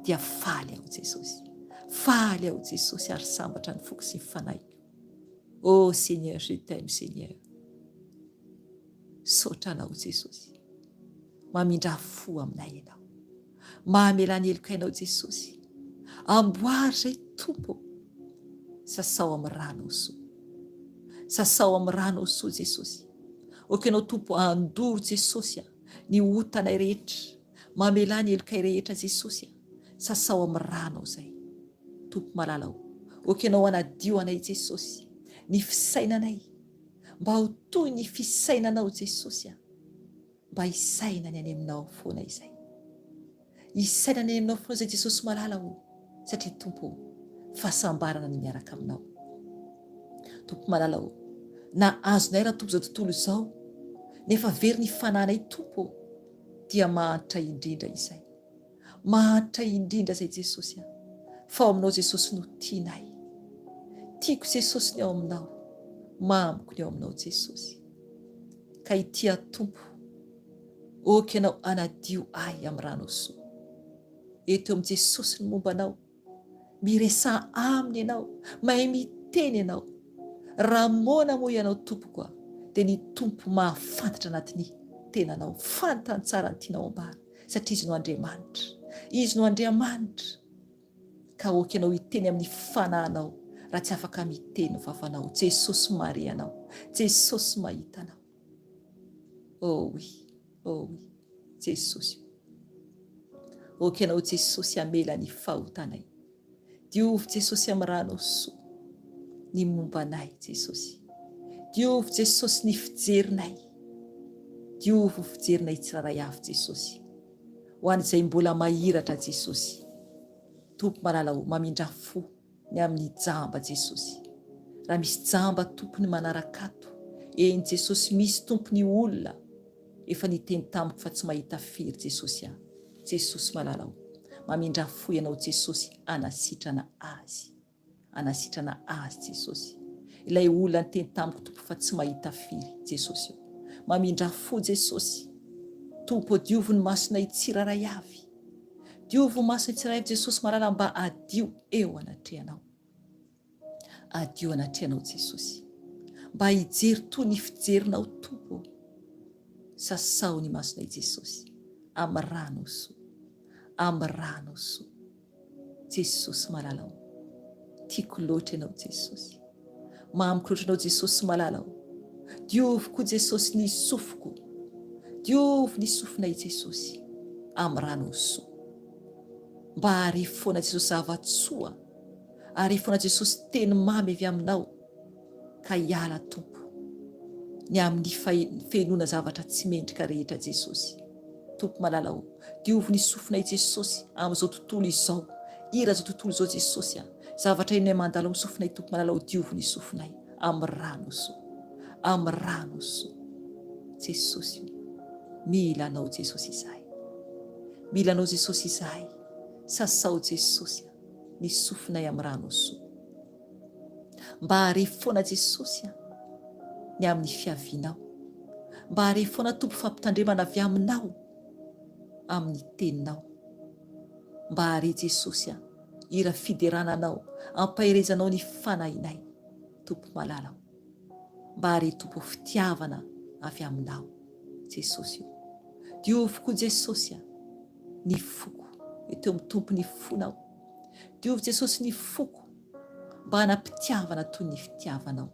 S1: Dia faly aho Jesosy. Faly aho Jesosy ary sambatra ny foko sy ny fanahiko. Oh Seigneur, je t'aime Seigneur. Misaotra anao Jesosy. Mamindrà fo aminay Ianao. Mamelà ny heloka Ianao Jesosy. Amboary izay Tompo ô. Sasao amin'ny ranao soa. Sasao amin'ny ranao soa Jesosy. Ok Ianao Tompo andoro Jesosy a ny otanay rehetra. Mamelà ny helokay rehetra Jesosy a. Sasao amin'ny ranao izay. Tompo malala o. Ok Ianao hanadio anay Jesosy. Ny fisainanay. Mba ho toy ny fisainanao Jesosy a. Mba hisaina ny any aminao foana izay. Hisaina ny any aminao foana izay Jesosy malala o, satria Tompo o, fahasambarana ny miaraka aminao. Tompo malala o, na azonay raha Tompo izao tontolo izao, nefa very ny fananay Tompo o, dia mahantra indrindra izay. Mahantra indrindra izay Jesosy a! Fa ao aminao Jesosy no tianay. Tiako Jesosy ny ao aminao. Mamiko ny ao aminao Jesosy. Ka ity aho Tompo, ok ianao anadio ahy amin'ny ranao soa. Eto eo amin'i Jesosy ny momba anao. Miresaha aminy ianao, mahay miteny ianao. Raha moana moa ianao tompoko a, dia ny Tompo mahafantatra anatin'ny tenanao. Fantany tsara ny tianao ambara, satria Izy no Andriamanitra. Izy no Andriamanitra. Ka aoka ianao hiteny amin'ny fanahinao raha tsy afaka miteny ny vavanao. Jesosy mahare anao. Jesosy mahita anao. Oh oui, oh oui, Jesosy o. Aoka ianao Jesosy hamela ny fahotanay. Diovy Jesosy amin'ny ranao soa ny momba anay Jesosy. Diovy Jesosy ny fijerinay. Diovy ny fijerinay tsirairay avy Jesosy. Ho an'izay mbola mahiratra Jesosy. Tompo malala o, mamindrà fo ny amin'ny jamba Jesosy. Raha misy jamba Tompo ny manaraka ato, eny Jesosy misy Tompo ny olona efa niteny tamiko fa tsy mahita firy Jesosy a. Jesosy malala o, mamindrà fo Ianao Jesosy hanasitrana azy. Hanasitrana azy Jesosy. Ilay olona niteny tamiko Tompo fa tsy mahita firy Jesosy o. Mamindrà fo Jesosy. Tompo o diovy ny masonay tsirairay avy. Diovy ny masonay tsirairay avy Jesosy malala mba hadio eo anatrehanao. Hadio anatrehanao Jesosy. Mba hijery toy ny fijerinao Tompo o. Sasao ny masonay Jesosy. Amin'ny rano soa. Amin'ny rano soa. Jesosy malala o. Tiako loatra ianao Jesosy. Mamiko loatra ianao Jesosy malala o. Diovy koa Jesosy ny sofiko. Diovy ny sofinay Jesosy amin'ny ranao soa. Mba hahare foana Jesosy zava-tsoa. Hahare foana Jesosy teny mamy avy aminao ka hiala Tompo ny amin'ny fahenoana zavatra tsy mendrika rehetra Jesosy. Tompo malala o. Diovy ny sofinay Jesosy amin'izao tontolo izao. Hira izao tontolo izao Jesosy a. Zavatra inay mandalo amin'ny sofinay Tompo malala o diovy ny sofinay amin'ny rano soa. Amin'ny rano soa. Jesosy o. Mila anao Jesosy izahay. Mila anao Jesosy izahay. Sasao Jesosy a. Ny sofinay amin'ny rano soa. Mba hare foana Jesosy a. Ny amin'ny fiavianao. Mba hare foana Tompo fampitandremana avy aminao. Amin'ny teninao. Mba hare Jesosy a. Hira fiderana anao. Ampaherezanao ny fanahinay. Tompo malala o. Mba hare Tompo fitiavana avy aminao. Jesosy o. Diovy koa Jesosy a. Ny foko. Eto amin'ny Tompo ny fonao. Diovy Jesosy ny foko mba hanam-pitiavana toy ny fitiavanao.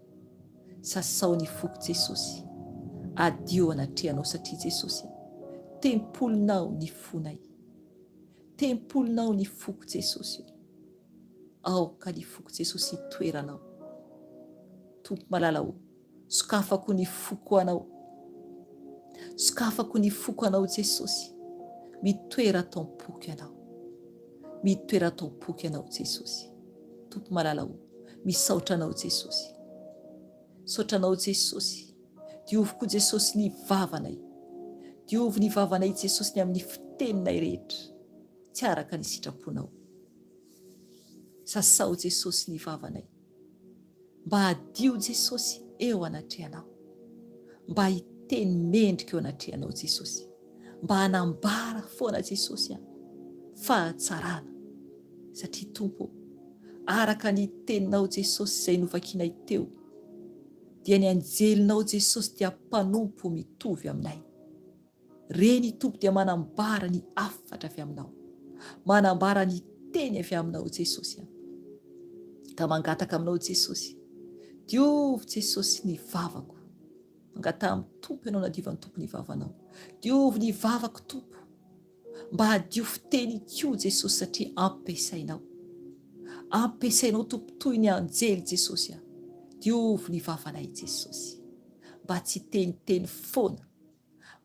S1: Sasao ny foko Jesosy. Adio anatrehanao satria Jesosy a, tempolinao ny fonay. Tempolinao ny foko Jesosy o. Aoka ny foko Jesosy hitoeranao. Tompo malala o. Sokafako ny foko anao. Sokafako ny foko anao Jesosy. Mitoera ato am-poko Ianao. Mitoera ato am-poko Ianao Jesosy. Tompo malala o, misaotra Anao Jesosy. Misaotra Anao Jesosy. Diovy koa Jesosy ny vavanay. Diovy ny vavanay Jesosy ny amin'ny fiteninay rehetra. Tsy araka ny sitraponao. Sasao Jesosy ny vavanay. Mba hadio Jesosy eo anatrehanao. Mba hiteny mendrika eo anatrehanao Jesosy. Mba hanambara foana Jesosy a fahatsarana. Satria Tompo ô, araka ny teninao Jesosy izay novakinay teo, dia ny anjelinao Jesosy dia mpanompo mitovy aminay. Re ny Tompo dia manambara ny hafatra avy aminao. Manambara ny teny avy aminao Jesosy a. Ka mangataka aminao Jesosy. Diovy Jesosy ny vavako. Mangataha amin'ny Tompo ianao nadiovan'ny Tompo ny vavanao. Diovy ny vavako Tompo. Mba hadio fiteny koa Jesosy satria ampiasainao. Ampiasainao Tompo toy ny anjely Jesosy a. Diovy ny vavanay Jesosy. Mba tsy hiteniteny foana.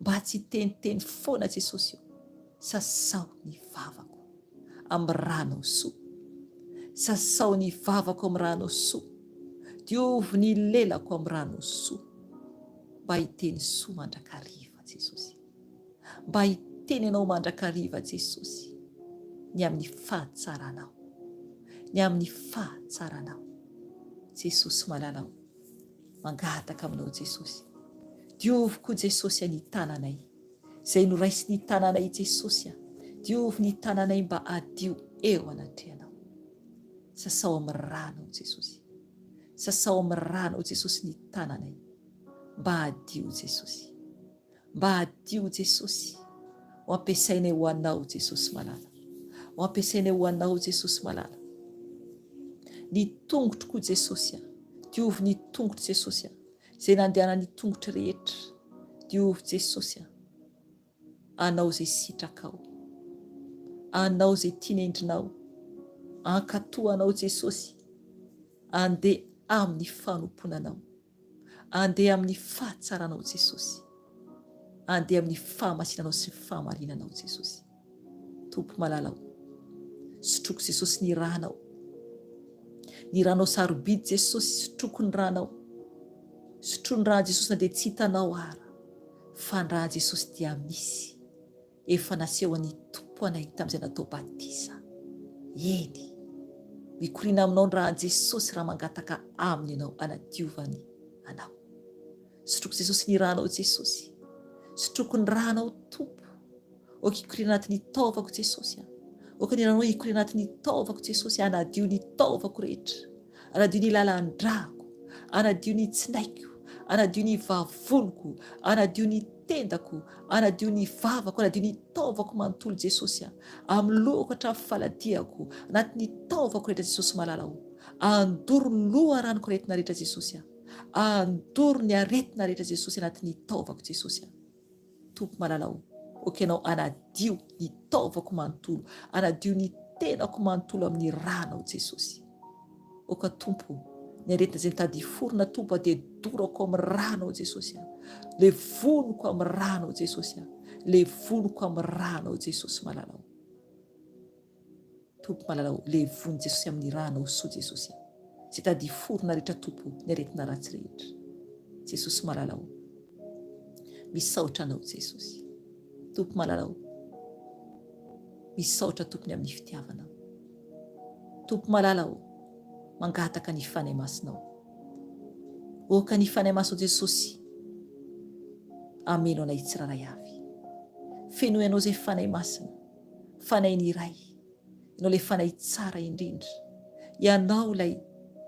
S1: Mba tsy hiteniteny foana Jesosy o. Sasao ny vavako amin'ny ranao soa. Sasao ny vavako amin'ny ranao soa. Diovy ny lelako amin'ny ranao soa. Mba hiteny soa mandrakariva Jesosy. Mba hiteny anao mandrakariva Jesosy ny amin'ny fahatsaranao. Ny amin'ny fahatsaranao. Jesosy malala o. Mangataka aminao Jesosy. Diovy koa Jesosy a ny tananay. Izay noraisin'ny tananay Jesosy a. Diovy ny tananay mba hadio eo anatrehanao. Sasao amin'ny ranao Jesosy. Sasao amin'ny ranao Jesosy ny tananay. Mba hadio Jesosy. Mba hadio Jesosy. Ho ampiasainay ho Anao Jesosy malala. Ho ampiasainay ho Anao Jesosy malala. Ny tongotro koa Jesosy a. Diovy ny tongotro Jesosy a. Izay nandehanan'ny tongotro rehetra. Diovy Jesosy a. Anao izay sitrakao. Anao izay tinendrinao. Ankatoa Anao Jesosy. Andeha amin'ny fanompoana Anao. Andeha amin'ny fahatsaranao Jesosy. Andeha amin'ny fahamasinanao sy ny fahamarinanao Jesosy. Tompo malala o. Sotroko Jesosy ny ranao. Ny ranao sarobidy Jesosy, sotroko ny ranao. Sotro ny ran'i Jesosy na dia tsy hitanao ara. Fa ny ran'i Jesosy dia misy. Efa nasehon'ny Tompo anay tamin'izay natao batisa. Eny, mikoriana aminao ny ran'i Jesosy raha mangataka Aminy ianao hanadiovany anao. Sotroko Jesosy ny ranao Jesosy. Sotroko ny ranao Tompo. Aoka hikoriana anatin'ny taovako Jesosy a. Aoka ny ranao hikoriana anatin'ny taovako Jesosy hanadio ny taovako rehetra. Anadio ny lalan-drako, anadio ny tsinaiko, anadio ny vavoniko, anadio ny tendako, anadio ny vavako, anadio ny taovako manontolo Jesosy a! Amin'ny lohako hatramin'ny faladiako, anatin'ny taovako rehetra Jesosy malala o! Andoro ny loharanoko aretina rehetra Jesosy a! Andoro ny aretina rehetra Jesosy anatin'ny taovako Jesosy a! Tompo malala o, ok Ianao anadio ny taovako manontolo, anadio ny tenako manontolo amin'ny ranao Jesosy. Oka Tompo, ny aretina izay mitady hiforona Tompo dia dorako amin'ny ranao Jesosy a. Levoniko amin'ny ranao Jesosy a. Levoniko amin'ny ranao Jesosy malala o. Tompo malala o, levony Jesosy amin'ny ranao soa Jesosy a. Izay tady hiforona rehetra Tompo, ny aretina ratsy rehetra. Jesosy malala o. Misaotra anao Jesosy. Tompo malala o. Misaotra Tompo ny amin'ny fitiavanao. Tompo malala o, mangataka ny Fanahy Masinao. Oka ny Fanahy Masinao Jesosy ameno anay tsirairay avy. Fenoy anao izay Fanahy Masina. Fanahin'ny Ray, Ianao ilay Fanahy tsara indrindra, Ianao ilay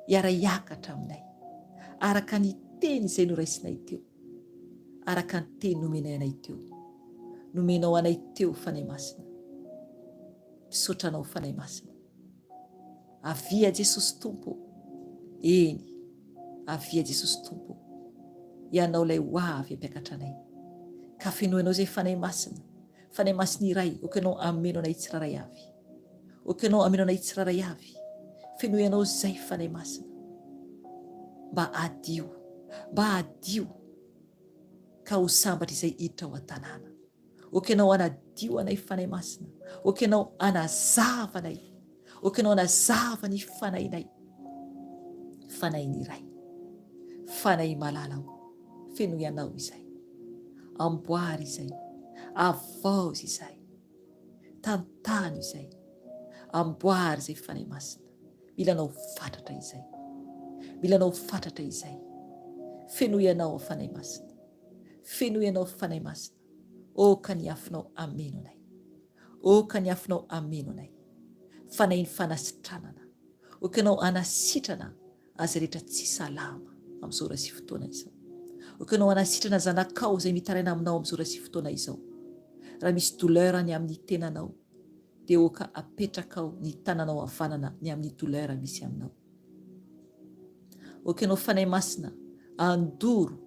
S1: hiara-hiakatra aminay, araka ny teny izay noraisinay teo, araka ny teny nomenay anay teo. Nomenao anay teo, Fanahy Masina. Misaotra Anao, Fanahy Masina. Avia Jesosy Tompo ô. Eny, avia Jesosy Tompo ô. Ianao ilay ho avy hampiakatra anay. Ka fenoinao izay Fanahy Masina. Fanahy Masina iray, ok Ianao ameno anay tsirairay avy. Ok Ianao ameno anay tsirairay avy. Fenoy Ianao izay Fanahy Masina. Mba hadio, mba hadio, ka ho sambatra izay hiditra ao an-tanàna. Ok Ianao hanadio anay Fanahy Masina. Ok Ianao hanazava anay. Ok Ianao hanazava ny fanahinay. Fanahin'ny Ray. Fanahy malala o. Fenoy Anao izay. Amboary izay. Avaozy izay. Tantano izay. Amboary izay Fanahy Masina. Mila Anao fatratra izay. Mila Anao fatratra izay. Fenoy Anao Fanahy Masina. Fenoy Anao Fanahy Masina. Oka ny afonao ameno anay. Oka ny afonao ameno anay. Fanahin'ny fanasitranana. Oka Ianao hanasitrana azy rehetra tsy salama amin'izao ora sy fotoana izao. Oka Ianao hanasitrana zanakao izay mitaraina aminao amin'izao ora sy fotoana izao. Raha misy douleur any amin'ny tenanao, dia oka apetrakao ny tananao havanana ny amin'ny douleur misy aminao. Oka Ianao Fanahy Masina handoro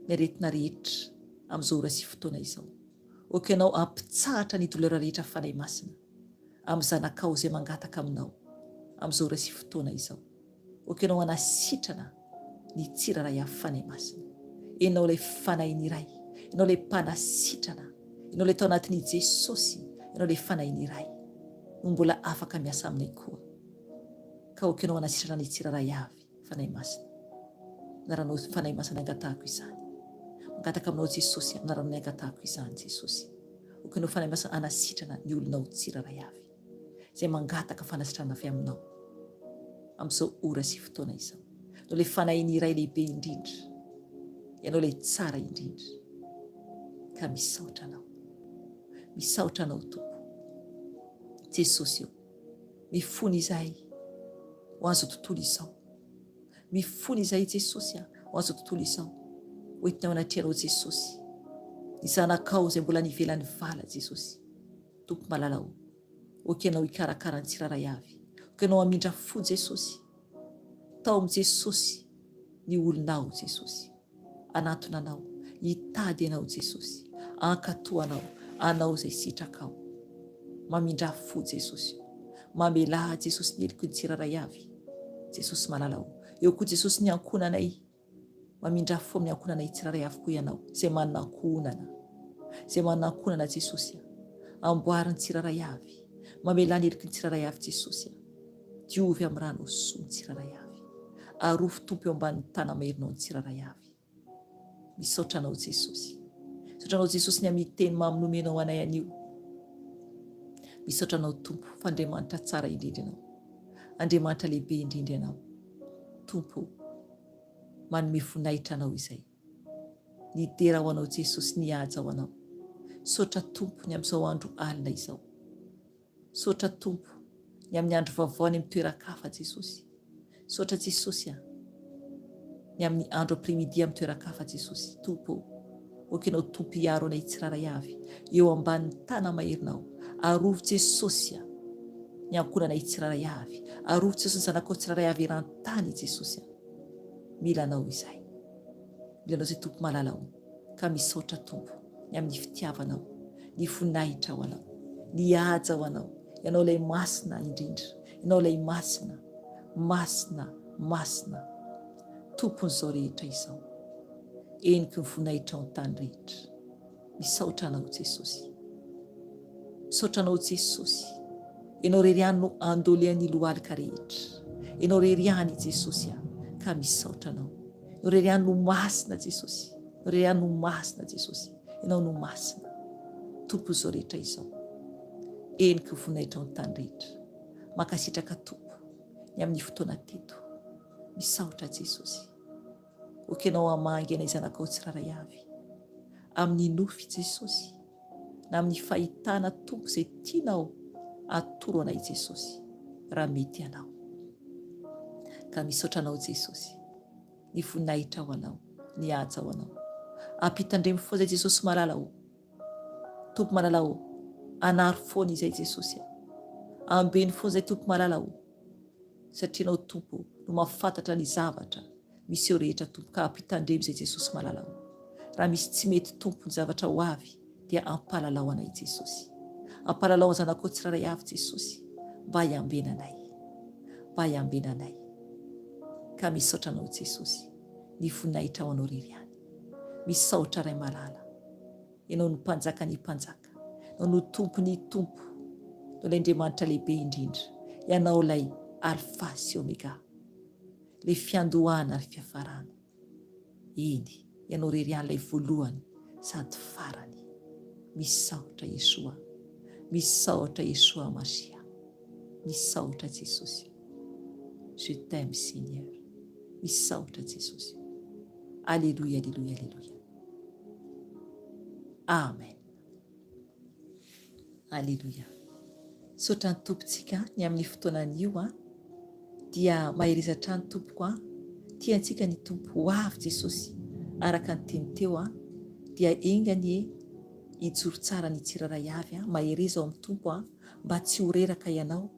S1: ny aretina rehetra amin'izao ora sy fotoana izao. Oka Ianao hampitsahatra ny douleur rehetra Fanahy Masina amin'ny zanakao izay mangataka aminao amin'izao ora sy fotoana izao. Ok Ianao hanasitrana ny tsirairay avy Fanahy Masina. Ianao ilay Fanahin'ny Ray, Ianao ilay Mpanasitrana, Ianao ilay tao anatin'i Jesosy, Ianao ilay Fanahin'ny Ray no mbola afaka miasa aminay koa. Ka ok Ianao hanasitrana ny tsirairay avy Fanahy Masina. Anaranao Fanahy Masina angatahako izany. Mangataka aminao Jesosy, anaranao angatahako izany Jesosy. Ok Ianao Fanahy Masina hanasitrana ny olonao tsirairay avy. Izay mangataka fanasitrana avy aminao amin'izao ora sy fotoana izao. Ianao ilay Fanahin'ny Iray lehibe indrindra. Ianao ilay tsara indrindra. Ka misaotra Anao. Misaotra Anao Tompo. Jesosy ô, mifona izahay ho an'izao tontolo izao. Mifona izahay Jesosy a, ho an'izao tontolo izao. Ho entinao anatrehanao Jesosy. Ny zanakao izay mbola any ivelan'ny vala Jesosy. Tompo malala o, ok Ianao hikarakara ny tsirairay avy, ok Ianao hamindra fo Jesosy, tao amin'i Jesosy ny olonao Jesosy, hanantona Anao, hitady Anao Jesosy, hankatò Anao, hanao izay sitrakao. Mamindrà fo Jesosy o, mamelà Jesosy ny heloky ny tsirairay avy, Jesosy malala o, eo koa Jesosy ny ankohonanay, Mamindrà fo amin'ny ankohonanay tsirairay avy koa Ianao, izay manana ankohonana, izay manana ankohonana Jesosy a. Amboary ny tsirairay avy. Mamelà ny heloky ny tsirairay avy Jesosy a. Diovy amin'ny rànao soa ny tsirairay avy. Arovy Tompo eo ambanin'ny tana-maherinao ny tsirairay avy. Misaotra Anao Jesosy. Misaotra Anao Jesosy ny amin'ny teny mamy nomenao anay anio. Misaotra Anao Tompo fa Andriamanitra tsara indrindra Ianao. Andriamanitra lehibe indrindra Ianao. Tompo o. Manome voninahitra Anao izay. Ny dera ho Anao Jesosy ny haja ho Anao. Misaotra Tompo ny amin'izao andro alina izao. Misaotra Tompo ny amin'ny andro vaovao any amin'ny toeran-kafa Jesosy. Misaotra Jesosy a. Ny amin'ny andro après midi amin'ny toeran-kafa Jesosy. Tompo o. Ok Ianao Tompo hiaro anay tsirairay avy eo ambanin'ny tana-maherinao. Arovy Jesosy a. Ny ankohonanay tsirairay avy. Arovy Jesosy ny zanakao tsirairay avy eran-tany Jesosy a. Mila Anao izahay. Mila Anao izay Tompo malala o. Ka misaotra Tompo ny amin'ny fitiavanao, ny voninahitra ho Anao, ny haja ho Anao. Ianao ilay masina indrindra. Ianao ilay masina. Masina, masina. Tompon'izao rehetra izao. Heniky ny voninahitrao ny tany rehetra. Misaotra Anao Jesosy. Misaotra Anao Jesosy. Ianao irery ihany no andolean'ny lohalika rehetra. Ianao irery ihany Jesosy a. Ka misaotra Anao. Ianao irery ihany no masina Jesosy. Ianao irery ihany no masina Jesosy. Ianao no masina. Tompon'izao rehetra izao. Heniky ny voninahitrao ny tany rehetra. Mankasitraka Tompo ny amin'ny fotoana teto. Misaotra Jesosy. Ok Ianao hamangy anay zanakao tsirairay avy. Amin'ny nofy Jesosy na amin'ny fahitana Tompo izay tianao atoro anay Jesosy raha mety Ianao. Ka misaotra Anao Jesosy. Ny voninahitra ho Anao, ny haja ho Anao. Ampitandremo foana izay Jesosy malala o. Tompo malala o. Anaro foana izay Jesosy a. Ambeno foana izay Tompo malala o. Satria Ianao Tompo no mahafantatra ny zavatra miseho rehetra Tompo ka ampitandremo izay Jesosy malala o. Raha misy tsy mety Tompo ny zavatra ho avy dia ampahalalao anay Jesosy. Ampahalalao ny zanakao tsirairay avy Jesosy mba hiambenanay. Mba hiambenanay. Ka misaotra Anao Jesosy. Ny voninahitra ho Anao irery ihany. Misaotra Ray malala. Ianao no Mpanjakan'ny mpanjaka. Ianao no Tompon'ny tompo. Ianao ilay Andriamanitra lehibe indrindra. Ianao ilay Alfa sy Omega. Ilay fiandohana ary fiafarana. Eny, Ianao irery ihany ilay voalohany sady farany. Misaotra Yeshua. Misaotra Yeshua Mashiach. Misaotra Jesosy. Je t'aime Seigneur. Misaotra Jesosy. Aleloia, aleloia, aleloia. Amen. Aleloia. Misaotra ny Tompontsika ny amin'ny fotoana anio an. Dia mahereza hatrany tompoko an. Tia antsika ny Tompo. Ho avy Jesosy araka ny teny teo an. Dia enga anie hijoro tsara ny tsirairay avy an. Mahereza ao amin'ny Tompo an. Mba tsy ho reraka ianao.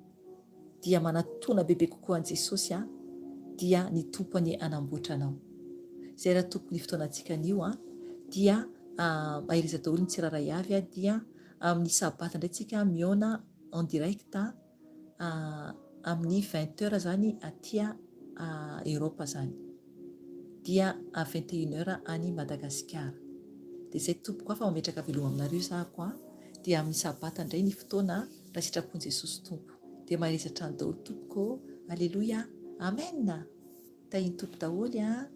S1: Dia manatona bebe kokoa an'i Jesosy an. Dia ny Tompo anie hanamboatra anao. Izay raha tompoko ny fotoanantsika anio an. Dia mahereza daholo ny tsirairay avy an. Dia amin'ny sabata indray tsika mihaona en direct amin'ny 20 heures zany aty Europe zany dia à 21 heures any Madagasikara dia zay tompoko aho fa mametraka veloma aminareo zahako an dia amin'ny sabata indray ny fotoana raha sitrapon'i Jesosy Tompo dia mahereza hatrany daholo tompoko aleloia amen tahin'ny Tompo daholo an.